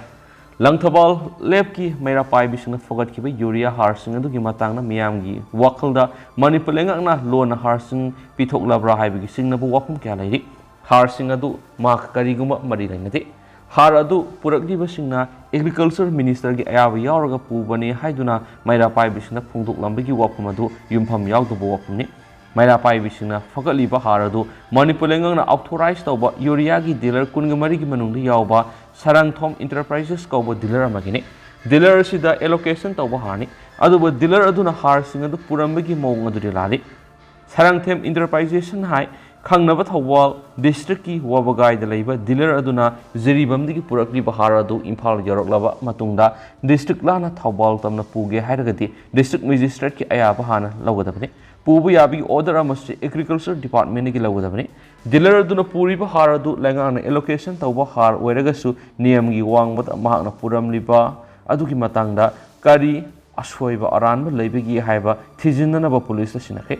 ꯂꯪꯊꯕꯥꯜ ꯂꯦꯞꯀꯤ ꯃꯩꯔꯥ ꯄꯥꯏꯕꯤꯁꯤꯡꯅ ꯐꯒꯠꯈꯤꯕ ꯌꯨꯔꯤꯌꯥ ꯍꯥꯔꯁꯤꯡ ꯑꯗꯨꯒꯤ ꯃꯇꯥꯡꯗ ꯃꯤꯌꯥꯝꯒꯤ ꯋꯥꯈꯜꯗ ꯃꯅꯤꯄꯨꯔ ꯂꯩꯉꯥꯛꯅ ꯂꯣꯟꯅ ꯍꯥꯔꯁꯤꯡ ꯄꯤꯊꯣꯛꯂꯕ꯭ꯔꯥ ꯍꯥꯏꯕꯒꯤ ꯆꯤꯡꯅꯕ ꯋꯥꯐꯝ ꯀꯌꯥ ꯂꯩꯔꯤ꯫ ꯍꯥꯔꯁꯤꯡ ꯑꯗꯨ ꯃꯍꯥꯛꯀ ꯀꯔꯤꯒꯨꯝꯕ ꯃꯔꯤ ꯂꯩꯅꯗꯦ꯫ ꯍꯥꯔ ꯑꯗꯨ ꯄꯨꯔꯛꯂꯤꯕꯁꯤꯡꯅ Agriculture Ministerꯒꯤ ꯑꯌꯥꯕ ꯌꯥꯎꯔꯒ ꯄꯨꯕꯅꯤ ꯍꯥꯏꯗꯨꯅ ꯃꯩꯔꯥ ꯄꯥꯏꯕꯤꯁꯤꯡꯅ ꯐꯣꯡꯗꯣꯛꯂꯝꯕꯒꯤ ꯋꯥꯐꯝ ꯑꯗꯨ ꯌꯨꯝꯐꯝ ꯌꯥꯎꯗꯕ ꯋꯥꯐꯝꯅꯤ꯫ ꯃꯩꯔꯥ ꯄꯥꯏꯕꯤꯁꯤꯡꯅ ꯐꯒꯠꯂꯤꯕ ꯍꯥꯔ ꯑꯗꯨ ꯃꯅꯤꯄꯨꯔ ꯂꯩꯉꯥꯛꯅ authorize ꯇꯧꯕ ꯌꯨꯔꯤꯌꯥꯒꯤ dealer ꯀꯨꯟꯒ ꯃꯔꯤꯒꯤ ꯃꯅꯨꯡꯗ ꯌꯥꯎꯕ ꯁꯔꯥꯡꯊꯣꯝ Enterprises ꯀꯧꯕ dealer ꯑꯃꯒꯤꯅꯤ꯫ Dealer ꯑꯁꯤꯗ allocation ꯇꯧꯕ ꯍꯥꯔꯅꯤ꯫ ꯑꯗꯨꯕꯨ dealer ꯑꯗꯨꯅ ꯍꯥꯔꯁꯤꯡ ꯑꯗꯨ ꯄꯨꯔꯝꯕꯒꯤ ꯃꯑꯣꯡ ꯑꯗꯨꯗꯤ ꯂꯥꯜꯂꯤ꯫ ꯁꯔꯥꯡꯊꯦꯝ Enterprises ꯍꯥꯏ ꯈꯪꯅꯕ ꯊꯧꯕꯥꯜ districtꯀꯤ ꯋꯥꯕꯒꯥꯏꯗ ꯂꯩꯕ dealer ꯑꯗꯨꯅ ꯖꯤꯔꯤꯕꯥꯝꯗꯒꯤ ꯄꯨꯔꯛꯂꯤꯕ ꯍꯥꯔ ꯑꯗꯨ ꯏꯝꯐꯥꯜ ꯌꯧꯔꯛꯂꯕ ꯃꯇꯨꯡꯗ district ꯂꯥꯟꯅ ꯊꯧꯕꯥꯜ ꯇꯝꯅ ꯄꯨꯒꯦ ꯍꯥꯏꯔꯒꯗꯤ district magistrateꯀꯤ ꯑꯌꯥꯕ ꯍꯥꯟꯅ ꯂꯧꯒꯗꯕꯅꯤ꯫ ꯄꯨꯕ ꯌꯥꯕꯒꯤ order ꯑꯃꯁꯨ Agriculture Departmentꯇꯒꯤ ꯂꯧꯒꯗꯕꯅꯤ꯫ Dealer ꯑꯗꯨꯅ ꯄꯨꯔꯤꯕ ꯍꯥꯔ ꯑꯗꯨ ꯂꯩꯉꯥꯛꯅ allocation ꯇꯧꯕ ꯍꯥꯔ ꯑꯣꯏꯔꯒꯁꯨ ꯅꯤꯌꯝꯒꯤ ꯋꯥꯡꯃꯗ ꯃꯍꯥꯛꯅ ꯄꯨꯔꯝꯂꯤꯕ ꯑꯗꯨꯒꯤ ꯃꯇꯥꯡꯗ ꯀꯔꯤ ꯑꯁꯣꯏꯕ ꯑꯔꯥꯟꯕ ꯂꯩꯕꯒꯦ ꯍꯥꯏꯕ ꯊꯤꯖꯤꯟꯅꯅꯕ ꯄꯨꯂꯤꯁꯇ ꯁꯤꯟꯅꯈ꯭ꯔꯦ꯫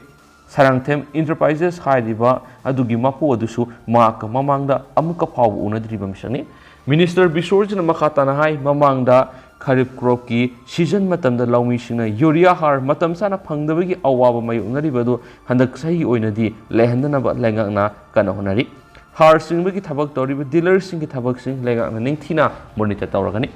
ꯁꯔꯥꯡꯊꯦꯝ Enterprises ꯍꯥꯏꯔꯤꯕ ꯑꯗꯨꯒꯤ ꯃꯄꯨ ꯑꯗꯨꯁꯨ ꯃꯍꯥꯛꯀ ꯃꯃꯥꯡꯗ ꯑꯃꯨꯛꯀ ꯐꯥꯎꯕ ꯎꯅꯗ꯭ꯔꯤꯕ ꯃꯤꯁꯛꯅꯤ꯫ Minister ꯕꯤꯁ꯭ꯋꯔꯖꯤꯠꯅ ꯃꯈꯥ ꯇꯥꯅ ꯍꯥꯏ, ꯃꯃꯥꯡꯗ ꯈꯔꯤꯞ cropꯀꯤ season ꯃꯇꯝꯗ ꯂꯧꯃꯤꯁꯤꯡꯅ ꯌꯨꯔꯤꯌꯥ ꯍꯥꯔ ꯃꯇꯝ ꯆꯥꯅ ꯐꯪꯗꯕꯒꯤ ꯑꯋꯥꯕ ꯃꯥꯌꯣꯛꯅꯔꯤꯕ ꯑꯗꯨ ꯍꯟꯗꯛ ꯆꯍꯤ ꯑꯣꯏꯅꯗꯤ ꯂꯩꯍꯟꯗꯅꯕ ꯂꯩꯉꯥꯛꯅ ꯀꯟꯅ ꯍꯣꯠꯅꯔꯤ꯫ ꯍꯥꯔ ꯁꯤꯡꯕꯒꯤ ꯊꯕꯛ ꯇꯧꯔꯤꯕ dealerꯁꯤꯡꯒꯤ ꯊꯕꯛꯁꯤꯡ ꯂꯩꯉꯥꯛꯅ ꯅꯤꯡꯊꯤꯅ monitor ꯇꯧꯔꯒꯅꯤ꯫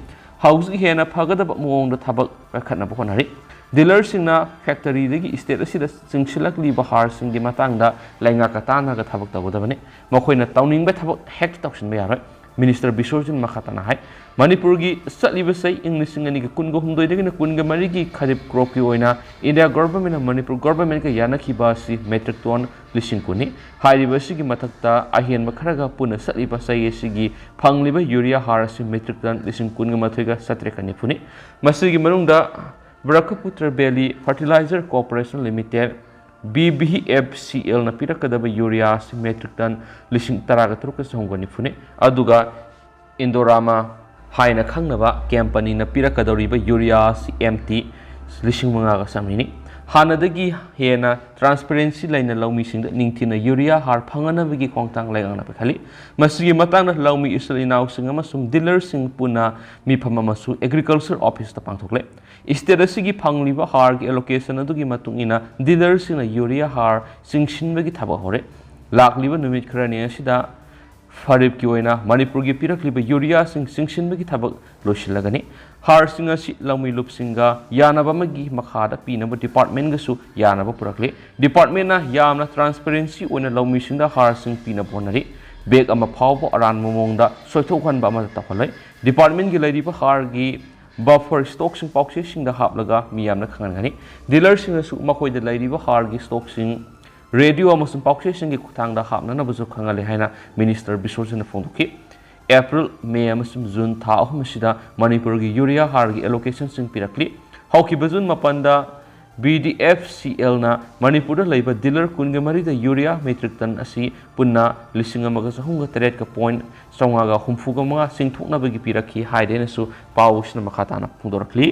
ꯍꯧꯖꯤꯛ ꯍꯦꯟꯅ ꯐꯒꯗꯕ ꯃꯑꯣꯡꯗ ꯊꯕꯛ ꯀꯥꯏꯈꯠꯅꯕ ꯍꯣꯠꯅꯔꯤ꯫ Dealerꯁꯤꯡꯅ factoryꯗꯒꯤ state ꯑꯁꯤꯗ ꯆꯪꯁꯤꯜꯂꯛꯂꯤꯕ ꯍꯥꯔꯁꯤꯡꯒꯤ ꯃꯇꯥꯡꯗ ꯂꯩꯉꯥꯛꯀ ꯇꯥꯟꯅꯔꯒ ꯊꯕꯛ ꯇꯧꯒꯗꯕꯅꯤ꯫ ꯃꯈꯣꯏꯅ ꯇꯧꯅꯤꯡꯕ ꯊꯕꯛ ꯍꯦꯛꯇ ꯇꯧꯁꯤꯟꯕ ꯌꯥꯔꯣꯏ꯫ Minister ꯕꯤꯁ꯭ꯋꯔꯖꯤꯠ ꯃꯈꯥ ꯇꯥꯅ ꯍꯥꯏ, ꯃꯅꯤꯄꯨꯔꯒꯤ ꯆꯠꯂꯤꯕ ꯆꯍꯤ ꯏꯪ ꯂꯤꯁꯤꯡ ꯑꯅꯤꯒ ꯀꯨꯟꯒ ꯍꯨꯝꯗꯣꯏꯗꯒꯤꯅ ꯀꯨꯟꯒ ꯃꯔꯤꯒꯤ ꯈꯔꯤꯞ cropꯀꯤ ꯑꯣꯏꯅ India governmentꯅ ꯃꯅꯤꯄꯨꯔ governmentꯀ ꯌꯥꯅꯈꯤꯕ ꯑꯁꯤ metric ton ꯂꯤꯁꯤꯡ ꯀꯨꯟꯅꯤ꯫ ꯍꯥꯏꯔꯤꯕ ꯑꯁꯤꯒꯤ ꯃꯊꯛꯇ ꯑꯍꯦꯟꯕ ꯈꯔꯒ ꯄꯨꯟꯅ ꯆꯠꯂꯤꯕ ꯆꯍꯤ ꯑꯁꯤꯒꯤ ꯐꯪꯂꯤꯕ ꯌꯨꯔꯤꯌꯥ ꯍꯥꯔ ꯑꯁꯤ metric ton ꯂꯤꯁꯤꯡ ꯀꯨꯟꯒ ꯃꯥꯊꯣꯏꯒ ꯆꯥꯇ꯭ꯔꯦꯠꯀ ꯅꯤꯐꯨꯅꯤ꯫ ꯃꯁꯤꯒꯤ ꯃꯅꯨꯡꯗ Brahmaputra Valley Fertilizer Corporation Limited, BVFCLꯅ ꯄꯤꯔꯛꯀꯗꯕ ꯌꯨꯔꯤꯌꯥ ꯑꯁꯤ metric ton ꯂꯤꯁꯤꯡ ꯇꯔꯥꯒ ꯇꯔꯨꯛꯀ ꯆꯍꯨꯝꯒ ꯅꯤꯐꯨꯅꯤ꯫ ꯑꯗꯨꯒ Indorama ꯍꯥꯏꯅ ꯈꯪꯅꯕ companyꯅ ꯄꯤꯔꯛꯀꯗꯧꯔꯤꯕ ꯌꯨꯔꯤꯌꯥ ꯑꯁꯤ MT ꯂꯤꯁꯤꯡ ꯃꯉꯥꯒ ꯆꯥꯃꯔꯤꯅꯤ꯫ ꯍꯥꯟꯅꯗꯒꯤ ꯍꯦꯟꯅ transparency ꯂꯩꯅ ꯂꯧꯃꯤꯁꯤꯡꯗ ꯅꯤꯡꯊꯤꯅ ꯌꯨꯔꯤꯌꯥ ꯍꯥꯔ ꯐꯪꯍꯟꯅꯕꯒꯤ ꯈꯣꯡꯊꯥꯡ ꯂꯩꯉꯥꯛꯅ ꯄꯥꯏꯈꯠꯂꯤ꯫ ꯃꯁꯤꯒꯤ ꯃꯇꯥꯡꯗ ꯂꯧꯃꯤ ꯏꯆꯤꯜ ꯏꯅꯥꯎꯁꯤꯡ ꯑꯃꯁꯨꯡ ꯗꯤꯂꯔꯁꯤꯡ ꯄꯨꯟꯅ ꯃꯤꯐꯝ ꯑꯃꯁꯨ ꯑꯦꯒ꯭ꯔꯤꯀꯜꯆꯔ ꯑꯣꯐꯤꯁꯇ ꯄꯥꯡꯊꯣꯛꯂꯦ꯫ ꯁ꯭ꯇꯦꯠ ꯑꯁꯤꯒꯤ ꯐꯪꯂꯤꯕ ꯍꯥꯔꯒꯤ ꯑꯦꯂꯣꯀꯦꯁꯟ ꯑꯗꯨꯒꯤ ꯃꯇꯨꯡ ꯏꯟꯅ ꯗꯤꯂꯔꯁꯤꯡꯅ ꯌꯨꯔꯤꯌꯥ ꯍꯥꯔ ꯆꯤꯡꯁꯤꯟꯕꯒꯤ ꯊꯕꯛ ꯍꯧꯔꯦ꯫ ꯂꯥꯛꯂꯤꯕ ꯅꯨꯃꯤꯠ ꯈꯔꯅꯤ ꯑꯁꯤꯗ ꯈꯔꯤꯞꯀꯤ ꯑꯣꯏꯅ ꯃꯅꯤꯄꯨꯔꯒꯤ ꯄꯤꯔꯛꯂꯤꯕ ꯌꯨꯔꯤꯌꯥꯁꯤꯡ ꯆꯤꯡꯁꯤꯟꯕꯒꯤ ꯊꯕꯛ ꯂꯣꯏꯁꯤꯜꯂꯒꯅꯤ꯫ ꯍꯥꯔꯁꯤꯡ ꯑꯁꯤ ꯂꯧꯃꯤ ꯂꯨꯞꯁꯤꯡꯒ ꯌꯥꯅꯕ ꯑꯃꯒꯤ ꯃꯈꯥꯗ ꯄꯤꯅꯕ ꯗꯤꯄꯥꯔꯠꯃꯦꯟꯒꯁꯨ ꯌꯥꯅꯕ ꯄꯨꯔꯛꯂꯤ꯫ ꯗꯤꯄꯥꯔꯠꯃꯦꯟꯅ ꯌꯥꯝꯅ transparency ꯑꯣꯏꯅ ꯂꯧꯃꯤꯁꯤꯡꯗ ꯍꯥꯔꯁꯤꯡ ꯄꯤꯅꯕ ꯍꯣꯠꯅꯔꯤ꯫ ꯕꯦꯒ ꯑꯃ ꯐꯥꯎꯕ ꯑꯔꯥꯟꯕ ꯃꯑꯣꯡꯗ ꯁꯣꯏꯊꯣꯛꯍꯟꯕ ꯑꯃꯠꯇ ꯇꯧꯍꯜꯂꯣꯏ꯫ ꯗꯤꯄꯥꯔꯠꯃꯦꯟꯒꯤ ꯂꯩꯔꯤꯕ ꯍꯥꯔꯒꯤ ꯕꯐꯔ ꯁ꯭ꯇꯣꯛꯁꯤꯡ ꯄꯥꯎꯆꯦꯁꯤꯡꯗ ꯍꯥꯞꯂꯒ ꯃꯤꯌꯥꯝꯅ ꯈꯪꯍꯟꯒꯅꯤ꯫ ꯗꯤꯂꯔꯁꯤꯡꯅꯁꯨ ꯃꯈꯣꯏꯗ ꯂꯩꯔꯤꯕ ꯍꯥꯔꯒꯤ ꯁ꯭ꯇꯣꯛꯁꯤꯡ ꯔꯦꯗꯤꯑꯣ ꯑꯃꯁꯨꯡ ꯄꯥꯎꯆꯦꯁꯤꯡꯒꯤ ꯈꯨꯠꯊꯥꯡꯗ ꯍꯥꯞꯅꯅꯕꯁꯨ ꯈꯪꯍꯜꯂꯤ ꯍꯥꯏꯅ ꯃꯤꯅꯤꯁꯇꯔ ꯕꯤꯁ꯭ꯋꯖꯤꯠꯅ ꯐꯣꯡꯗꯣꯛꯈꯤ꯫ ꯑꯦꯄ꯭ꯔꯤꯜ, ꯃꯦ ꯑꯃꯁꯨꯡ ꯖꯨꯟ ꯊꯥ ꯑꯍꯨꯝ ꯑꯁꯤꯗ ꯃꯅꯤꯄꯨꯔꯒꯤ ꯌꯨꯔꯤꯌꯥ ꯍꯥꯔꯒꯤ ꯑꯦꯂꯣꯀꯦꯁꯟꯁꯤꯡ ꯄꯤꯔꯛꯂꯤ꯫ ꯍꯧꯈꯤꯕ ꯖꯨꯟ ꯃꯥꯄꯟꯗ ꯕꯤ ꯗꯤ ꯑꯦꯐ ꯁꯤ ꯑꯦꯜꯅ ꯃꯅꯤꯄꯨꯔꯗ ꯂꯩꯕ ꯗꯤꯂꯔ ꯀꯨꯟꯒ ꯃꯔꯤꯗ ꯌꯨꯔꯤꯌꯥ ꯃꯦꯇ꯭ꯔꯤꯛ ꯇꯟ ꯑꯁꯤ ꯄꯨꯟꯅ ꯂꯤꯁꯤꯡ ꯑꯃꯒ ꯆꯍꯨꯝꯒ ꯇꯔꯦꯠꯀ ꯄꯣꯏꯟ ꯆꯥꯝꯃꯉꯥꯒ ꯍꯨꯝꯐꯨꯒ ꯃꯉꯥ ꯆꯤꯡꯊꯣꯛꯅꯕꯒꯤ ꯄꯤꯔꯛꯈꯤ ꯍꯥꯏꯗꯦꯅꯁꯨ ꯄꯥꯎ ꯑꯁꯤꯅ ꯃꯈꯥ ꯇꯥꯅ ꯐꯣꯡꯗꯣꯔꯛꯂꯤ꯫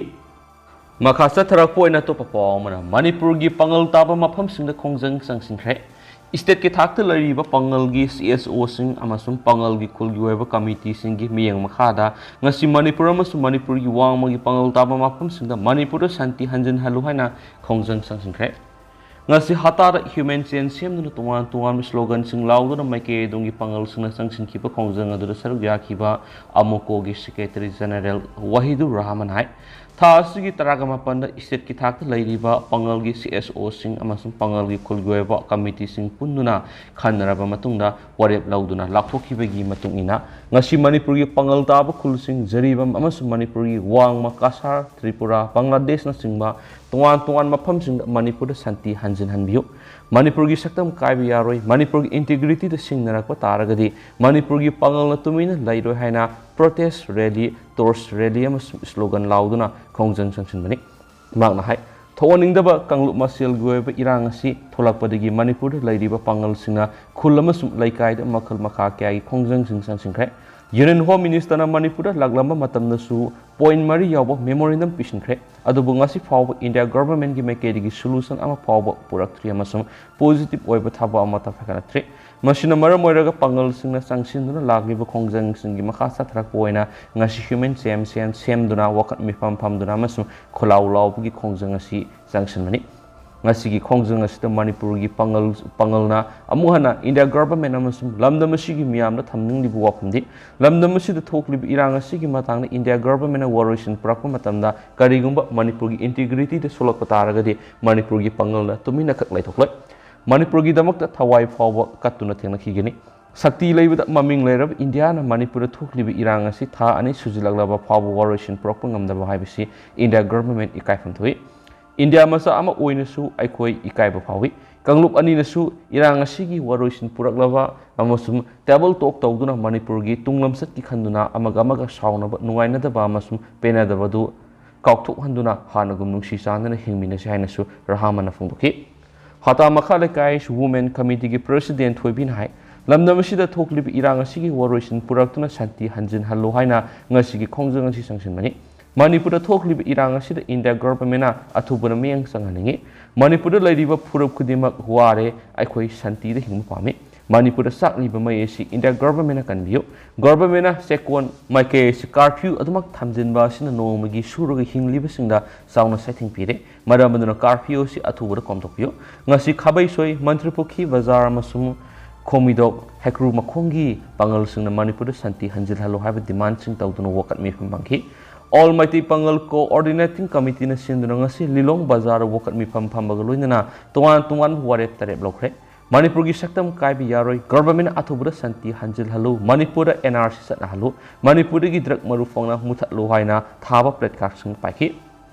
ꯃꯈꯥ ꯆꯠꯊꯔꯛꯄ ꯑꯣꯏꯅ ꯑꯇꯣꯞꯄ ꯄꯥꯎ ꯑꯃꯅ, ꯃꯅꯤꯄꯨꯔꯒꯤ ꯄꯥꯉꯜ ꯇꯥꯕ ꯃꯐꯝꯁꯤꯡꯗ ꯈꯣꯡꯖꯪ ꯆꯪꯁꯤꯟꯈ꯭ꯔꯦ꯫ ꯁ꯭ꯇꯦꯠꯀꯤ ꯊꯥꯛꯇ ꯂꯩꯔꯤꯕ ꯄꯥꯉꯜꯒꯤ ꯁꯤ ꯑꯦꯁ ꯑꯣꯁꯤꯡ ꯑꯃꯁꯨꯡ ꯄꯥꯉꯜꯒꯤ ꯈꯨꯜꯒꯤ ꯑꯣꯏꯕ ꯀꯃꯤꯇꯤꯁꯤꯡꯒꯤ ꯃꯤꯠꯌꯦꯡ ꯃꯈꯥꯗ ꯉꯁꯤ ꯃꯅꯤꯄꯨꯔ ꯑꯃꯁꯨꯡ ꯃꯅꯤꯄꯨꯔꯒꯤ ꯋꯥꯡꯃꯒꯤ ꯄꯥꯉꯜ ꯇꯥꯕ ꯃꯐꯝꯁꯤꯡꯗ ꯃꯅꯤꯄꯨꯔꯗ ꯁꯥꯟꯇꯤ ꯍꯟꯖꯤꯟꯍꯜꯂꯨ ꯍꯥꯏꯅ ꯈꯣꯡꯖꯪ ꯆꯪꯁꯤꯟꯈ꯭ꯔꯦ꯫ ꯉꯁꯤ ꯍꯠꯇꯥꯗ human chain ꯁꯦꯝꯗꯨꯅ ꯇꯣꯉꯥꯟ ꯇꯣꯉꯥꯟꯕ ꯁ꯭ꯂꯣꯒꯟꯁꯤꯡ ꯂꯥꯎꯗꯨꯅ ꯃꯥꯏꯀꯩ ꯑꯗꯣꯝꯒꯤ ꯄꯥꯉꯜꯁꯤꯡꯅ ꯆꯪꯁꯤꯟꯈꯤꯕ ꯈꯣꯡꯖꯪ ꯑꯗꯨꯗ ꯁꯔꯨꯛ ꯌꯥꯈꯤꯕ ꯑꯃꯣꯀꯣꯒꯤ ꯁꯦꯀ꯭ꯔꯦꯇꯔꯤ ꯖꯦꯅꯔꯦꯜ ꯋꯥꯍꯤꯗꯨꯔ ꯔꯍꯃꯟ ꯍꯥꯏ꯫ ꯊꯥ ꯑꯁꯤꯒꯤ ꯇꯔꯥꯒ ꯃꯥꯄꯟꯗ ꯁ꯭ꯇꯦꯠꯀꯤ ꯊꯥꯛꯇ ꯂꯩꯔꯤꯕ ꯄꯥꯉꯜꯒꯤ ꯁꯤ ꯑꯦꯁ ꯑꯣꯁꯤꯡ ꯑꯃꯁꯨꯡ ꯄꯥꯉꯜꯒꯤ ꯈꯨꯜꯒꯤ ꯑꯣꯏꯕ ꯀꯃꯤꯇꯤꯁꯤꯡ ꯄꯨꯟꯗꯨꯅ ꯈꯟꯅꯔꯕ ꯃꯇꯨꯡꯗ ꯋꯥꯔꯦꯞ ꯂꯧꯗꯨꯅ ꯂꯥꯎꯊꯣꯛꯈꯤꯕꯒꯤ ꯃꯇꯨꯡ ꯏꯟꯅ ꯉꯁꯤ ꯃꯅꯤꯄꯨꯔꯒꯤ ꯄꯥꯉꯜ ꯇꯥꯕ ꯈꯨꯜꯁꯤꯡ ꯖꯔꯤꯕꯥꯝ ꯑꯃꯁꯨꯡ ꯃꯅꯤꯄꯨꯔꯒꯤ ꯋꯥꯡꯃ, ꯀꯁꯥꯔ, ꯇ꯭ꯔꯤꯄꯨꯔꯥ, ꯕꯪꯒ꯭ꯂꯥꯗꯦꯁꯅꯆꯤꯡꯕ ꯇꯣꯉꯥꯟ ꯇꯣꯉꯥꯟꯕ ꯃꯐꯝꯁꯤꯡꯗ ꯃꯅꯤꯄꯨꯔꯗ ꯁꯥꯟꯇꯤ ꯍꯟꯖꯤꯟꯍꯟꯕꯤꯌꯨ꯫ ꯃꯅꯤꯄꯨꯔꯒꯤ ꯁꯛꯇꯝ ꯀꯥꯏꯕ ꯌꯥꯔꯣꯏ, ꯃꯅꯤꯄꯨꯔꯒꯤ integrityꯗ ꯁꯤꯡꯅꯔꯛꯄ ꯇꯥꯔꯒꯗꯤ ꯃꯅꯤꯄꯨꯔꯒꯤ ꯄꯥꯉꯜꯅ ꯇꯨꯃꯤꯟꯅ ꯂꯩꯔꯣꯏ ꯍꯥꯏꯅ protest rally, torch rally ꯑꯃꯁꯨꯡ ꯁ꯭ꯂꯣꯒꯟ ꯂꯥꯎꯗꯨꯅ ꯈꯣꯡꯖꯪ ꯆꯪꯁꯤꯟꯕꯅꯤ꯫ ꯃꯍꯥꯛꯅ ꯍꯥꯏ, ꯊꯣꯛꯍꯟꯅꯤꯡꯗꯕ ꯀꯥꯡꯂꯨꯞ ꯃꯁꯦꯜꯒꯤ ꯑꯣꯏꯕ ꯏꯔꯥꯡ ꯑꯁꯤ ꯊꯣꯛꯂꯛꯄꯗꯒꯤ ꯃꯅꯤꯄꯨꯔꯗ ꯂꯩꯔꯤꯕ ꯄꯥꯉꯜꯁꯤꯡꯅ ꯈꯨꯜ ꯑꯃꯁꯨꯡ ꯂꯩꯀꯥꯏꯗ ꯃꯈꯜ ꯃꯈꯥ ꯀꯌꯥꯒꯤ ꯈꯣꯡꯖꯪꯁꯤꯡ ꯆꯪꯁꯤꯟꯈ꯭ꯔꯦ꯫ Union Home Ministerꯅ ꯃꯅꯤꯄꯨꯔꯗ ꯂꯥꯛꯂꯝꯕ ꯃꯇꯝꯗꯁꯨ point ꯃꯔꯤ ꯌꯥꯎꯕ memorandum ꯄꯤꯁꯤꯟꯈ꯭ꯔꯦ꯫ ꯑꯗꯨꯕꯨ ꯉꯁꯤ ꯐꯥꯎꯕ India Governmentꯀꯤ ꯃꯥꯏꯀꯩꯗꯒꯤ solution ꯑꯃ ꯐꯥꯎꯕ ꯄꯨꯔꯛꯇ꯭ꯔꯤ ꯑꯃꯁꯨꯡ positive ꯑꯣꯏꯕ ꯊꯕꯛ ꯑꯃꯠꯇ ꯐꯒꯠꯂꯛꯇ꯭ꯔꯤ꯫ ꯃꯁꯤꯅ ꯃꯔꯝ ꯑꯣꯏꯔꯒ ꯄꯥꯡꯒꯜꯁꯤꯡꯅ ꯆꯪꯁꯤꯟꯗꯨꯅ ꯂꯥꯛꯂꯤꯕ ꯈꯣꯡꯖꯪꯁꯤꯡꯒꯤ ꯃꯈꯥ ꯆꯠꯊꯔꯛꯄ ꯑꯣꯏꯅ ꯉꯁꯤ human chain ꯁꯦꯝ-, ꯁꯦꯝꯗꯨꯅ ꯋꯥꯀꯠ ꯃꯤꯐꯝ ꯐꯝꯗꯨꯅ ꯑꯃꯁꯨꯡ ꯈꯣꯜꯂꯥꯎ ꯂꯥꯎꯕꯒꯤ ꯈꯣꯡꯖꯪ ꯑꯁꯤ ꯆꯪꯁꯤꯟꯕꯅꯤ꯫ ꯉꯁꯤꯒꯤ ꯈꯣꯡꯖꯪ ꯑꯁꯤꯗ ꯃꯅꯤꯄꯨꯔꯒꯤ ꯄꯥꯡꯒꯜ, ꯄꯥꯡꯒꯜꯅ ꯑꯃꯨꯛ ꯍꯟꯅ India Government ꯑꯃꯁꯨꯡ ꯂꯝꯗꯝ ꯑꯁꯤꯒꯤ ꯃꯤꯌꯥꯝꯗ ꯊꯝꯅꯤꯡꯂꯤꯕ ꯋꯥꯐꯝꯗꯤ, ꯂꯝꯗꯝ ꯑꯁꯤꯗ ꯊꯣꯛꯂꯤꯕ ꯏꯔꯥꯡ ꯑꯁꯤꯒꯤ ꯃꯇꯥꯡꯗ India Governmentꯅ ꯋꯥꯔꯣꯏꯁꯤꯟ ꯄꯨꯔꯛꯄ ꯃꯇꯝꯗ ꯀꯔꯤꯒꯨꯝꯕ ꯃꯅꯤꯄꯨꯔꯒꯤ integrityꯗ ꯁꯣꯛꯂꯛꯄ ꯇꯥꯔꯒꯗꯤ ꯃꯅꯤꯄꯨꯔꯒꯤ ꯄꯥꯡꯒꯜꯅ ꯇꯨꯃꯤꯟꯅ ꯈꯛ ꯂꯩꯊꯣꯛꯂꯣꯏ꯫ ꯃꯅꯤꯄꯨꯔꯒꯤꯗꯃꯛꯇ ꯊꯋꯥꯏ ꯐꯥꯎꯕ ꯀꯠꯇꯨꯅ ꯊꯦꯡꯅꯈꯤꯒꯅꯤ꯫ ꯁꯛꯇꯤ ꯂꯩꯕꯗ ꯃꯃꯤꯡ ꯂꯩꯔꯕ ꯏꯟꯗꯤꯌꯥꯅ ꯃꯅꯤꯄꯨꯔꯗ ꯊꯣꯛꯂꯤꯕ ꯏꯔꯥꯡ ꯑꯁꯤ ꯊꯥ ꯑꯅꯤ ꯁꯨꯖꯤꯜꯂꯛꯂꯕ ꯐꯥꯎꯕ ꯋꯥꯔꯣꯏꯁꯤꯟ ꯄꯨꯔꯛꯄ ꯉꯝꯗꯕ ꯍꯥꯏꯕꯁꯤ India Government ꯏꯀꯥꯏꯐꯝ ꯊꯣꯛꯏ꯫ ꯏꯟꯗꯤꯌꯥ ꯃꯆꯥ ꯑꯃ ꯑꯣꯏꯅꯁꯨ ꯑꯩꯈꯣꯏ ꯏꯀꯥꯏꯕ ꯐꯥꯎꯏ꯫ ꯀꯥꯡꯂꯨꯞ ꯑꯅꯤꯅꯁꯨ ꯏꯔꯥꯡ ꯑꯁꯤꯒꯤ ꯋꯥꯔꯣꯏꯁꯤꯟ ꯄꯨꯔꯛꯂꯕ ꯑꯃꯁꯨꯡ table talk ꯇꯧꯗꯨꯅ ꯃꯅꯤꯄꯨꯔꯒꯤ ꯇꯨꯡꯂꯝꯆꯠꯀꯤ ꯈꯟꯗꯨꯅ ꯑꯃꯒ ꯑꯃꯒ ꯁꯥꯎꯅꯕ, ꯅꯨꯡꯉꯥꯏꯅꯗꯕ ꯑꯃꯁꯨꯡ ꯄꯦꯟꯅꯗꯕꯗꯨ ꯀꯥꯎꯊꯣꯛꯍꯟꯗꯨꯅ ꯍꯥꯟꯅꯒꯨꯝ ꯅꯨꯡꯁꯤ ꯆꯥꯟꯅꯅ ꯍꯤꯡꯃꯤꯟꯅꯁꯤ ꯍꯥꯏꯅꯁꯨ ꯔꯍꯥꯃꯟꯅ ꯐꯣꯡꯗꯣꯛꯈꯤ꯫ ꯍꯇꯥ ꯃꯈꯥ ꯂꯩꯀꯥꯏ Women Committeeꯒꯤ President ꯊꯣꯏꯕꯤꯅ ꯍꯥꯏ, ꯂꯝꯗꯝ ꯑꯁꯤꯗ ꯊꯣꯛꯂꯤꯕ ꯏꯔꯥꯡ ꯑꯁꯤꯒꯤ ꯋꯥꯔꯣꯏꯁꯤꯟ ꯄꯨꯔꯛꯇꯨꯅ ꯁꯥꯟꯇꯤ ꯍꯟꯖꯤꯟꯍꯜꯂꯨ ꯍꯥꯏꯅ ꯉꯁꯤꯒꯤ ꯈꯣꯡꯖꯪ ꯑꯁꯤ ꯆꯪꯁꯤꯟꯕꯅꯤ꯫ ꯃꯅꯤꯄꯨꯔꯗ ꯊꯣꯛꯂꯤꯕ ꯏꯔꯥꯡ ꯑꯁꯤꯗ India Governmentꯅ ꯑꯊꯨꯕꯗ ꯃꯤꯠꯌꯦꯡ ꯆꯪꯍꯟꯅꯤꯡꯏ꯫ ꯃꯅꯤꯄꯨꯔꯗ ꯂꯩꯔꯤꯕ ꯐꯨꯔꯨꯞ ꯈꯨꯗꯤꯡꯃꯛ ꯋꯥꯔꯦ, ꯑꯩꯈꯣꯏ ꯁꯥꯟꯇꯤꯗ ꯍꯤꯡꯕ ꯄꯥꯝꯃꯤ꯫ ꯃꯅꯤꯄꯨꯔꯗ ꯆꯥꯛꯂꯤꯕ ꯃꯩ ꯑꯁꯤ India Governmentꯅ ꯀꯟꯕꯤꯌꯨ꯫ Governmentꯅ ꯆꯦꯛꯀꯣꯟ ꯃꯥꯏꯀꯩ ꯑꯁꯤ curfew ꯑꯗꯨꯃꯛ ꯊꯝꯖꯤꯟꯕ ꯑꯁꯤꯅ ꯅꯣꯡꯃꯒꯤ ꯁꯨꯔꯒ ꯍꯤꯡꯂꯤꯕꯁꯤꯡꯗ ꯆꯥꯎꯅ ꯆꯩꯊꯦꯡ ꯄꯤꯔꯦ꯫ ꯃꯔꯝ ꯑꯗꯨꯅ curfew ꯑꯁꯤ ꯑꯊꯨꯕꯗ ꯀꯣꯝꯊꯣꯛꯄꯤꯌꯨ꯫ ꯉꯁꯤ ꯈꯥꯕꯩꯁꯣꯏ, ꯃꯟꯇ꯭ꯔꯤꯄꯨꯈ꯭ꯔꯤ ꯕꯖꯥꯔ ꯑꯃꯁꯨꯡ ꯈꯣꯃꯤꯗꯣꯞ ꯍꯩꯀ꯭ꯔꯨ ꯃꯈꯣꯡꯒꯤ ꯄꯥꯡꯒꯜꯁꯤꯡꯅ ꯃꯅꯤꯄꯨꯔꯗ ꯁꯥꯟꯇꯤ ꯍꯟꯖꯤꯜꯍꯜꯂꯨ ꯍꯥꯏꯕ demandꯁꯤꯡ ꯇꯧꯗꯨꯅ ꯋꯥꯀꯠ ꯃꯤꯐꯝ ꯄꯥꯡꯈꯤ꯫ All ꯃꯩꯇꯩ ꯄꯥꯡꯒꯜ Coordinating Committeeꯅ ꯁꯤꯟꯗꯨꯅ ꯉꯁꯤ ꯂꯤꯂꯣꯡ ꯕꯖꯥꯔꯗ ꯋꯥꯀꯠ ꯃꯤꯐꯝ ꯐꯝꯕꯒ ꯂꯣꯏꯅꯅ ꯇꯣꯉꯥꯟ ꯇꯣꯉꯥꯟꯕ ꯋꯥꯔꯦꯞ ꯇꯔꯦꯠ ꯂꯧꯈ꯭ꯔꯦ꯫ ꯃꯅꯤꯄꯨꯔꯒꯤ ꯁꯛꯇꯝ ꯀꯥꯏꯕ ꯌꯥꯔꯣꯏ꯫ Governmentꯅ ꯑꯊꯨꯕꯗ ꯁꯥꯟꯇꯤ ꯍꯟꯖꯤꯜꯍꯜꯂꯨ꯫ ꯃꯅꯤꯄꯨꯔꯗ NRC ꯆꯠꯅꯍꯜꯂꯨ꯫ ꯃꯅꯤꯄꯨꯔꯗꯒꯤ drug ꯃꯔꯨ ꯐꯪꯅ ꯃꯨꯊꯠꯂꯨ ꯍꯥꯏꯅ ꯊꯥꯕ placardꯁꯤꯡ ꯄꯥꯏꯈꯤ꯫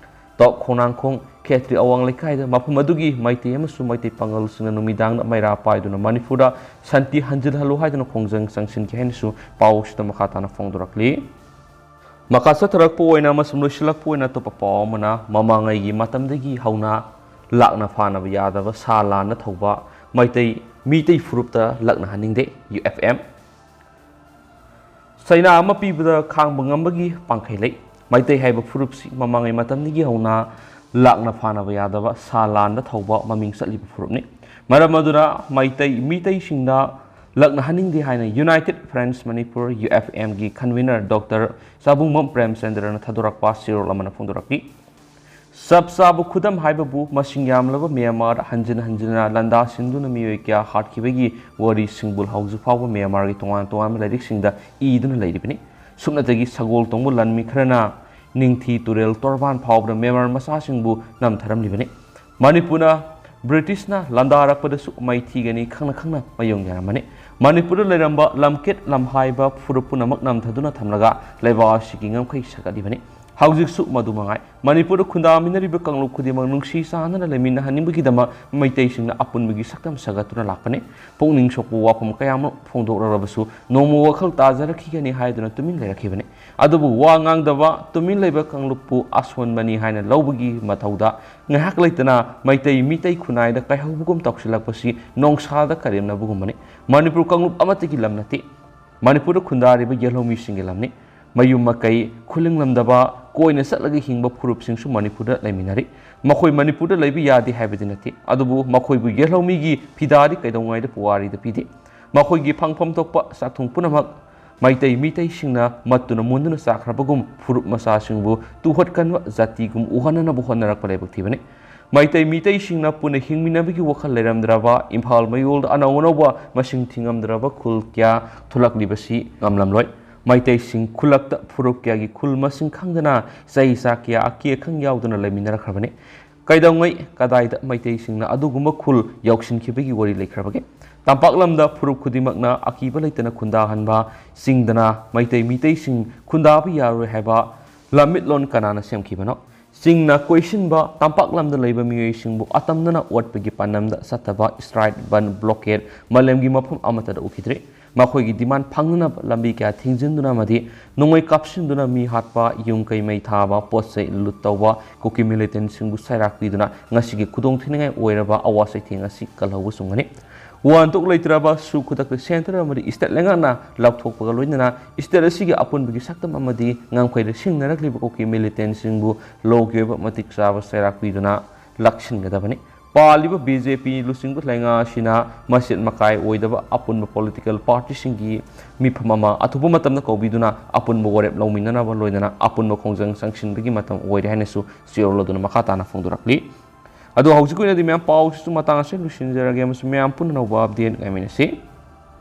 ꯇꯣꯞ ꯈꯣꯡꯅꯥꯡꯈꯣꯡ ꯈꯦꯇ꯭ꯔꯤ ꯑꯋꯥꯡ ꯂꯩꯀꯥꯏꯗ ꯃꯐꯝ ꯑꯗꯨꯒꯤ ꯃꯩꯇꯩ ꯑꯃꯁꯨꯡ ꯃꯩꯇꯩ ꯄꯥꯡꯒꯜꯁꯤꯡꯅ ꯅꯨꯃꯤꯗꯥꯡꯗ ꯃꯩꯔꯥ ꯄꯥꯏꯗꯨꯅ ꯃꯅꯤꯄꯨꯔꯗ ꯁꯥꯟꯇꯤ ꯍꯟꯖꯤꯜꯍꯜꯂꯨ ꯍꯥꯏꯗꯨꯅ ꯈꯣꯡꯖꯪ ꯆꯪꯁꯤꯟꯈꯤ ꯍꯥꯏꯅꯁꯨ ꯄꯥꯎꯁꯤꯗ ꯃꯈꯥ ꯇꯥꯅ ꯐꯣꯡꯗꯣꯔꯛꯂꯤ꯫ ꯃꯈꯥ ꯆꯠꯊꯔꯛꯄ ꯑꯣꯏꯅ ꯑꯃꯁꯨꯡ ꯂꯣꯏꯁꯤꯜꯂꯛꯄ ꯑꯣꯏꯅ ꯑꯇꯣꯞꯄ ꯄꯥꯎ ꯑꯃꯅ, ꯃꯃꯥꯡꯉꯩꯒꯤ ꯃꯇꯝꯗꯒꯤ ꯍꯧꯅ ꯂꯥꯛꯅ ꯐꯥꯅꯕ ꯌꯥꯗꯕ ꯁꯥ ꯂꯥꯟꯅ ꯊꯧꯕ ꯃꯩꯇꯩ, ꯃꯤꯇꯩ ꯐꯨꯔꯨꯞꯇ ꯂꯛꯅꯍꯟꯅꯤꯡꯗꯦ, UFM꯫ ꯆꯩꯅꯥ ꯑꯃ ꯄꯤꯕꯗ ꯈꯥꯡꯕ ꯉꯝꯕꯒꯤ ꯄꯥꯡꯈꯩ ꯂꯩ꯫ ꯃꯩꯇꯩ ꯍꯥꯏꯕ ꯐꯨꯔꯨꯞꯁꯤ ꯃꯃꯥꯡꯉꯩ ꯃꯇꯝꯗꯒꯤ ꯍꯧꯅ ꯂꯥꯛꯅ ꯐꯥꯅꯕ ꯌꯥꯗꯕ ꯁꯥ ꯂꯥꯟꯗ ꯊꯧꯕ ꯃꯃꯤꯡ ꯆꯠꯂꯤꯕ ꯐꯨꯔꯨꯞꯅꯤ꯫ ꯃꯔꯝ ꯑꯗꯨꯅ ꯃꯩꯇꯩ ꯃꯤꯇꯩꯁꯤꯡꯗ ꯂꯛꯅꯍꯟꯅꯤꯡꯗꯦ ꯍꯥꯏꯅ United Friends Manipur, U F ꯑꯦꯝꯒꯤ convener ꯗꯣꯛꯇꯔ ꯆꯥꯕꯨꯡꯕꯝ ꯄ꯭ꯔꯦꯝꯆꯟꯗ꯭ꯔꯅ ꯊꯥꯗꯣꯔꯛꯄ ꯆꯦꯔꯣꯜ ꯑꯃꯅ ꯐꯣꯡꯗꯣꯔꯛꯂꯤ꯫ ꯆꯞ ꯆꯥꯕ ꯈꯨꯗꯝ ꯍꯥꯏꯕꯕꯨ ꯃꯁꯤꯡ ꯌꯥꯝꯂꯕ ꯃ꯭ꯌꯥꯟꯃꯥꯔ ꯍꯟꯖꯤꯟ ꯍꯟꯖꯤꯟꯅ ꯂꯥꯟꯗꯥꯁꯤꯟꯗꯨꯅ ꯃꯤꯑꯣꯏ ꯀꯌꯥ ꯍꯥꯠꯈꯤꯕꯒꯤ ꯋꯥꯔꯤꯁꯤꯡꯕꯨ ꯍꯧꯖꯤꯛ ꯐꯥꯎꯕ ꯃ꯭ꯌꯥꯟꯃꯥꯔꯒꯤ ꯇꯣꯉꯥꯟ ꯇꯣꯉꯥꯟꯕ ꯂꯥꯏꯔꯤꯛꯁꯤꯡꯗ ꯏꯗꯨꯅ ꯂꯩꯔꯤꯕꯅꯤ꯫ ꯁꯨꯞꯅꯇꯒꯤ ꯁꯒꯣꯜ ꯇꯣꯡꯕ ꯂꯥꯟꯃꯤ ꯈꯔꯅ ꯅꯤꯡꯊꯤ ꯇꯨꯔꯦꯜ ꯇꯣꯔꯕꯥꯟ ꯐꯥꯎꯕꯗ ꯃ꯭ꯌꯥꯟꯃꯥꯔ ꯃꯆꯥꯁꯤꯡꯕꯨ ꯅꯝꯊꯔꯝꯂꯤꯕꯅꯤ꯫ ꯃꯅꯤꯄꯨꯔꯅ ꯕ꯭ꯔꯤꯇꯤꯁꯅ ꯂꯥꯟꯗꯥꯔꯛꯄꯗꯁꯨ ꯃꯥꯏꯊꯤꯒꯅꯤ ꯈꯪꯅ ꯈꯪꯅ ꯃꯥꯌꯣꯛꯅꯔꯝꯕꯅꯤ꯫ ꯃꯅꯤꯄꯨꯔꯗ ꯂꯩꯔꯝꯕ ꯂꯝꯀꯦꯠ ꯂꯝꯍꯥꯏꯕ ꯐꯨꯔꯨꯞ ꯄꯨꯝꯅꯃꯛ ꯅꯝꯊꯗꯨꯅ ꯊꯝꯂꯒ ꯂꯩꯕꯥꯛ ꯑꯁꯤꯒꯤ ꯉꯝꯈꯩ ꯁꯥꯒꯠꯂꯤꯕꯅꯤ꯫ ꯍꯧꯖꯤꯛꯁꯨ ꯃꯗꯨ ꯃꯉꯥꯏ꯫ ꯃꯅꯤꯄꯨꯔꯗ ꯈꯨꯟꯗꯥꯃꯤꯟꯅꯔꯤꯕ ꯀꯥꯡꯂꯨꯞ ꯈꯨꯗꯤꯡꯃꯛ ꯅꯨꯡꯁꯤ ꯆꯥꯟꯅꯅ ꯂꯩꯃꯤꯟꯅꯍꯟꯅꯤꯡꯕꯒꯤꯗꯃꯛ ꯃꯩꯇꯩꯁꯤꯡꯅ ꯑꯄꯨꯟꯕꯒꯤ ꯁꯛꯇꯝ ꯁꯥꯒꯠꯇꯨꯅ ꯂꯥꯛꯄꯅꯤ꯫ ꯄꯨꯛꯅꯤꯡ ꯁꯣꯛꯄ ꯋꯥꯐꯝ ꯀꯌꯥ ꯑꯃ ꯐꯣꯡꯗꯣꯛꯂꯔꯕꯁꯨ ꯅꯣꯡꯃ ꯋꯥꯈꯜ ꯇꯥꯖꯔꯛꯈꯤꯒꯅꯤ ꯍꯥꯏꯗꯨꯅ ꯇꯨꯃꯤꯟ ꯂꯩꯔꯛꯈꯤꯕꯅꯤ꯫ ꯑꯗꯨꯕꯨ ꯋꯥ ꯉꯥꯡꯗꯕ, ꯇꯨꯃꯤꯟ ꯂꯩꯕ ꯀꯥꯡꯂꯨꯞꯄꯨ ꯑꯁꯣꯟꯕꯅꯤ ꯍꯥꯏꯅ ꯂꯧꯕꯒꯤ ꯃꯊꯧꯗ ꯉꯥꯏꯍꯥꯛ ꯂꯩꯇꯅ ꯃꯩꯇꯩ ꯃꯤꯇꯩ ꯈꯨꯟꯅꯥꯏꯗ ꯀꯥꯏꯍꯧꯕꯒꯨꯝ ꯇꯧꯁꯤꯜꯂꯛꯄꯁꯤ ꯅꯣꯡꯁꯥꯗ ꯀꯔꯦꯝꯅꯕꯒꯨꯝꯕꯅꯤ꯫ ꯃꯅꯤꯄꯨꯔ ꯀꯥꯡꯂꯨꯞ ꯑꯃꯠꯇꯒꯤ ꯂꯝ ꯅꯠꯇꯦ꯫ ꯃꯅꯤꯄꯨꯔꯗ ꯈꯨꯟꯗꯥꯔꯤꯕ ꯌꯦꯜꯍꯧꯃꯤꯁꯤꯡꯒꯤ ꯂꯝꯅꯤ꯫ ꯃꯌꯨꯝ ꯃꯀꯩ ꯈꯨꯂꯤꯡꯂꯝꯗꯕ, ꯀꯣꯏꯅ ꯆꯠꯂꯒ ꯍꯤꯡꯕ ꯐꯨꯔꯨꯞꯁꯤꯡꯁꯨ ꯃꯅꯤꯄꯨꯔꯗ ꯂꯩꯃꯤꯟꯅꯔꯤ꯫ ꯃꯈꯣꯏ ꯃꯅꯤꯄꯨꯔꯗ ꯂꯩꯕ ꯌꯥꯗꯦ ꯍꯥꯏꯕꯗꯤ ꯅꯠꯇꯦ, ꯑꯗꯨꯕꯨ ꯃꯈꯣꯏꯕꯨ ꯌꯦꯜꯍꯧꯃꯤꯒꯤ ꯐꯤꯗꯥꯗꯤ ꯀꯩꯗꯧꯉꯩꯗ ꯄꯨꯋꯥꯔꯤꯗ ꯄꯤꯗꯦ꯫ ꯃꯈꯣꯏꯒꯤ ꯐꯪꯐꯝ ꯊꯣꯛꯄ ꯆꯥꯛꯊꯨꯡ ꯄꯨꯝꯅꯃꯛ ꯃꯩꯇꯩ ꯃꯤꯇꯩꯁꯤꯡꯅ ꯃꯠꯇꯨꯅ ꯃꯨꯟꯗꯨꯅ ꯆꯥꯈ꯭ꯔꯕꯒꯨꯝ ꯐꯨꯔꯨꯞ ꯃꯆꯥꯁꯤꯡꯕꯨ ꯇꯨꯍꯠꯀꯟꯕ ꯖꯥꯇꯤꯒꯨꯝ ꯎꯍꯟꯅꯅꯕ ꯍꯣꯠꯅꯔꯛꯄ ꯂꯥꯏꯕꯛ ꯊꯤꯕꯅꯤ꯫ ꯃꯩꯇꯩ ꯃꯤꯇꯩꯁꯤꯡꯅ ꯄꯨꯟꯅ ꯍꯤꯡꯃꯤꯟꯅꯕꯒꯤ ꯋꯥꯈꯜ ꯂꯩꯔꯝꯗ꯭ꯔꯕ ꯏꯝꯐꯥꯜ ꯃꯌꯣꯜꯗ ꯑꯅꯧ ꯑꯅꯧꯕ ꯃꯁꯤꯡ ꯊꯤꯉꯝꯗ꯭ꯔꯕ ꯈꯨꯜ ꯀꯌꯥ ꯊꯣꯛꯂꯛꯂꯤꯕꯁꯤ ꯉꯝꯂꯝꯂꯣꯏ꯫ ꯃꯩꯇꯩꯁꯤꯡ ꯈꯨꯜꯂꯛꯇ ꯐꯨꯔꯨꯞ ꯀꯌꯥꯒꯤ ꯈꯨꯜ ꯃꯁꯤꯡ ꯈꯪꯗꯅ ꯆꯍꯤ ꯆꯥ ꯀꯌꯥ ꯑꯀꯤ ꯑꯈꯪ ꯌꯥꯎꯗꯅ ꯂꯩꯃꯤꯟꯅꯔꯛꯈ꯭ꯔꯕꯅꯤ꯫ ꯀꯩꯗꯧꯉꯩ ꯀꯗꯥꯏꯗ ꯃꯩꯇꯩꯁꯤꯡꯅ ꯑꯗꯨꯒꯨꯝꯕ ꯈꯨꯜ ꯌꯥꯎꯁꯤꯟꯈꯤꯕꯒꯤ ꯋꯥꯔꯤ ꯂꯩꯈ꯭ꯔꯕꯒꯦ? ꯇꯝꯄꯥꯛ ꯂꯝꯗ ꯐꯨꯔꯨꯞ ꯈꯨꯗꯤꯡꯃꯛꯅ ꯑꯀꯤꯕ ꯂꯩꯇꯅ ꯈꯨꯟꯗꯥꯍꯟꯕ, ꯆꯤꯡꯗꯅ ꯃꯩꯇꯩ ꯃꯤꯇꯩꯁꯤꯡ ꯈꯨꯟꯗꯥꯕ ꯌꯥꯔꯣꯏ ꯍꯥꯏꯕ ꯂꯝꯃꯤꯠꯂꯣꯟ ꯀꯅꯥꯅ ꯁꯦꯝꯈꯤꯕꯅꯣ? ꯆꯤꯡꯅ ꯀꯣꯏꯁꯤꯟꯕ ꯇꯝꯄꯥꯛ ꯂꯝꯗ ꯂꯩꯕ ꯃꯤꯑꯣꯏꯁꯤꯡꯕꯨ ꯑꯇꯝꯅꯅ ꯑꯣꯠꯄꯒꯤ ꯄꯥꯟꯗꯝꯗ ꯆꯠꯇꯕ strike, ꯕꯟ, blockade ꯃꯥꯂꯦꯝꯒꯤ ꯃꯐꯝ ꯑꯃꯠꯇꯗ ꯎꯈꯤꯗ꯭ꯔꯤ꯫ ꯃꯈꯣꯏꯒꯤ ꯗꯤꯃꯥꯟ ꯐꯪꯅꯅꯕ ꯂꯝꯕꯤ ꯀꯌꯥ ꯊꯤꯡꯖꯤꯟꯗꯨꯅ ꯑꯃꯗꯤ ꯅꯣꯡꯃꯩ ꯀꯥꯞꯁꯤꯟꯗꯨꯅ ꯃꯤ ꯍꯥꯠꯄ, ꯌꯨꯝ ꯀꯩ ꯃꯩ ꯊꯥꯕ, ꯄꯣꯠ ꯆꯩ ꯂꯨꯠ ꯇꯧꯕ ꯀꯨꯀꯤ ꯃꯤꯂꯤꯇꯦꯟꯁꯤꯡꯕꯨ ꯁꯩꯔꯥꯛ ꯄꯤꯗꯨꯅ ꯉꯁꯤꯒꯤ ꯈꯨꯗꯣꯡꯊꯤꯅꯤꯡꯉꯥꯏ ꯑꯣꯏꯔꯕ ꯑꯋꯥ ꯆꯩꯊꯦꯡ ꯑꯁꯤ ꯀꯜꯍꯧꯕꯁꯨ ꯉꯝꯒꯅꯤ꯫ ꯋꯥꯍꯟꯊꯣꯛ ꯂꯩꯇ꯭ꯔꯕꯁꯨ ꯈꯨꯗꯛꯇ ꯁꯦꯟꯇꯔ ꯑꯃꯗꯤ ꯁ꯭ꯇꯦꯠ ꯂꯩꯉꯥꯛꯅ ꯂꯥꯎꯊꯣꯛꯄꯒ ꯂꯣꯏꯅꯅ ꯁ꯭ꯇꯦꯠ ꯑꯁꯤꯒꯤ ꯑꯄꯨꯟꯕꯒꯤ ꯁꯛꯇꯝ ꯑꯃꯗꯤ ꯉꯝꯈꯩꯗ ꯁꯤꯡꯅꯔꯛꯂꯤꯕ ꯀꯨꯀꯤ ꯃꯤꯂꯤꯇꯦꯟꯁꯤꯡꯕꯨ ꯂꯣꯒꯤ ꯑꯣꯏꯕ ꯃꯇꯤꯛ ꯆꯥꯕ ꯁꯩꯔꯥꯛ ꯄꯤꯗꯨꯅ ꯂꯥꯛꯁꯤꯟꯒꯗꯕꯅꯤ꯫ ꯄꯥꯜꯂꯤꯕ ꯕꯤ ꯖꯦ ꯄꯤ ꯂꯨꯆꯤꯡꯕ ꯂꯩꯉꯥꯛ ꯑꯁꯤꯅ ꯃꯆꯦꯠ ꯃꯀꯥꯏ ꯑꯣꯏꯗꯕ ꯑꯄꯨꯟꯕ ꯄꯣꯂꯤꯇꯤꯀꯦꯜ ꯄꯥꯔꯇꯤꯁꯤꯡꯒꯤ ꯃꯤꯐꯝ ꯑꯃ ꯑꯊꯨꯕ ꯃꯇꯝꯗ ꯀꯧꯕꯤꯗꯨꯅ ꯑꯄꯨꯟꯕ ꯋꯥꯔꯦꯞ ꯂꯧꯃꯤꯟꯅꯅꯕ ꯂꯣꯏꯅꯅ ꯑꯄꯨꯟꯕ ꯈꯣꯡꯖꯪ ꯆꯪꯁꯤꯟꯕꯒꯤ ꯃꯇꯝ ꯑꯣꯏꯔꯦ ꯍꯥꯏꯅꯁꯨ ꯆꯦꯔꯣꯜ ꯑꯗꯨꯅ ꯃꯈꯥ ꯇꯥꯅ ꯐꯣꯡꯗꯣꯔꯛꯂꯤ꯫ ꯑꯗꯣ ꯍꯧꯖꯤꯛꯀꯤ ꯑꯣꯏꯅꯗꯤ ꯃꯌꯥꯝ ꯄꯥꯎꯁꯤꯁꯨ ꯃꯇꯥꯡ ꯑꯁꯤꯗ ꯂꯣꯏꯁꯤꯟꯖꯔꯒꯦ ꯑꯃꯁꯨꯡ ꯃꯌꯥꯝ ꯄꯨꯟꯅ ꯑꯅꯧꯕ ꯑꯞꯗꯦꯠ ꯉꯥꯏꯃꯤꯟꯅꯁꯤ꯫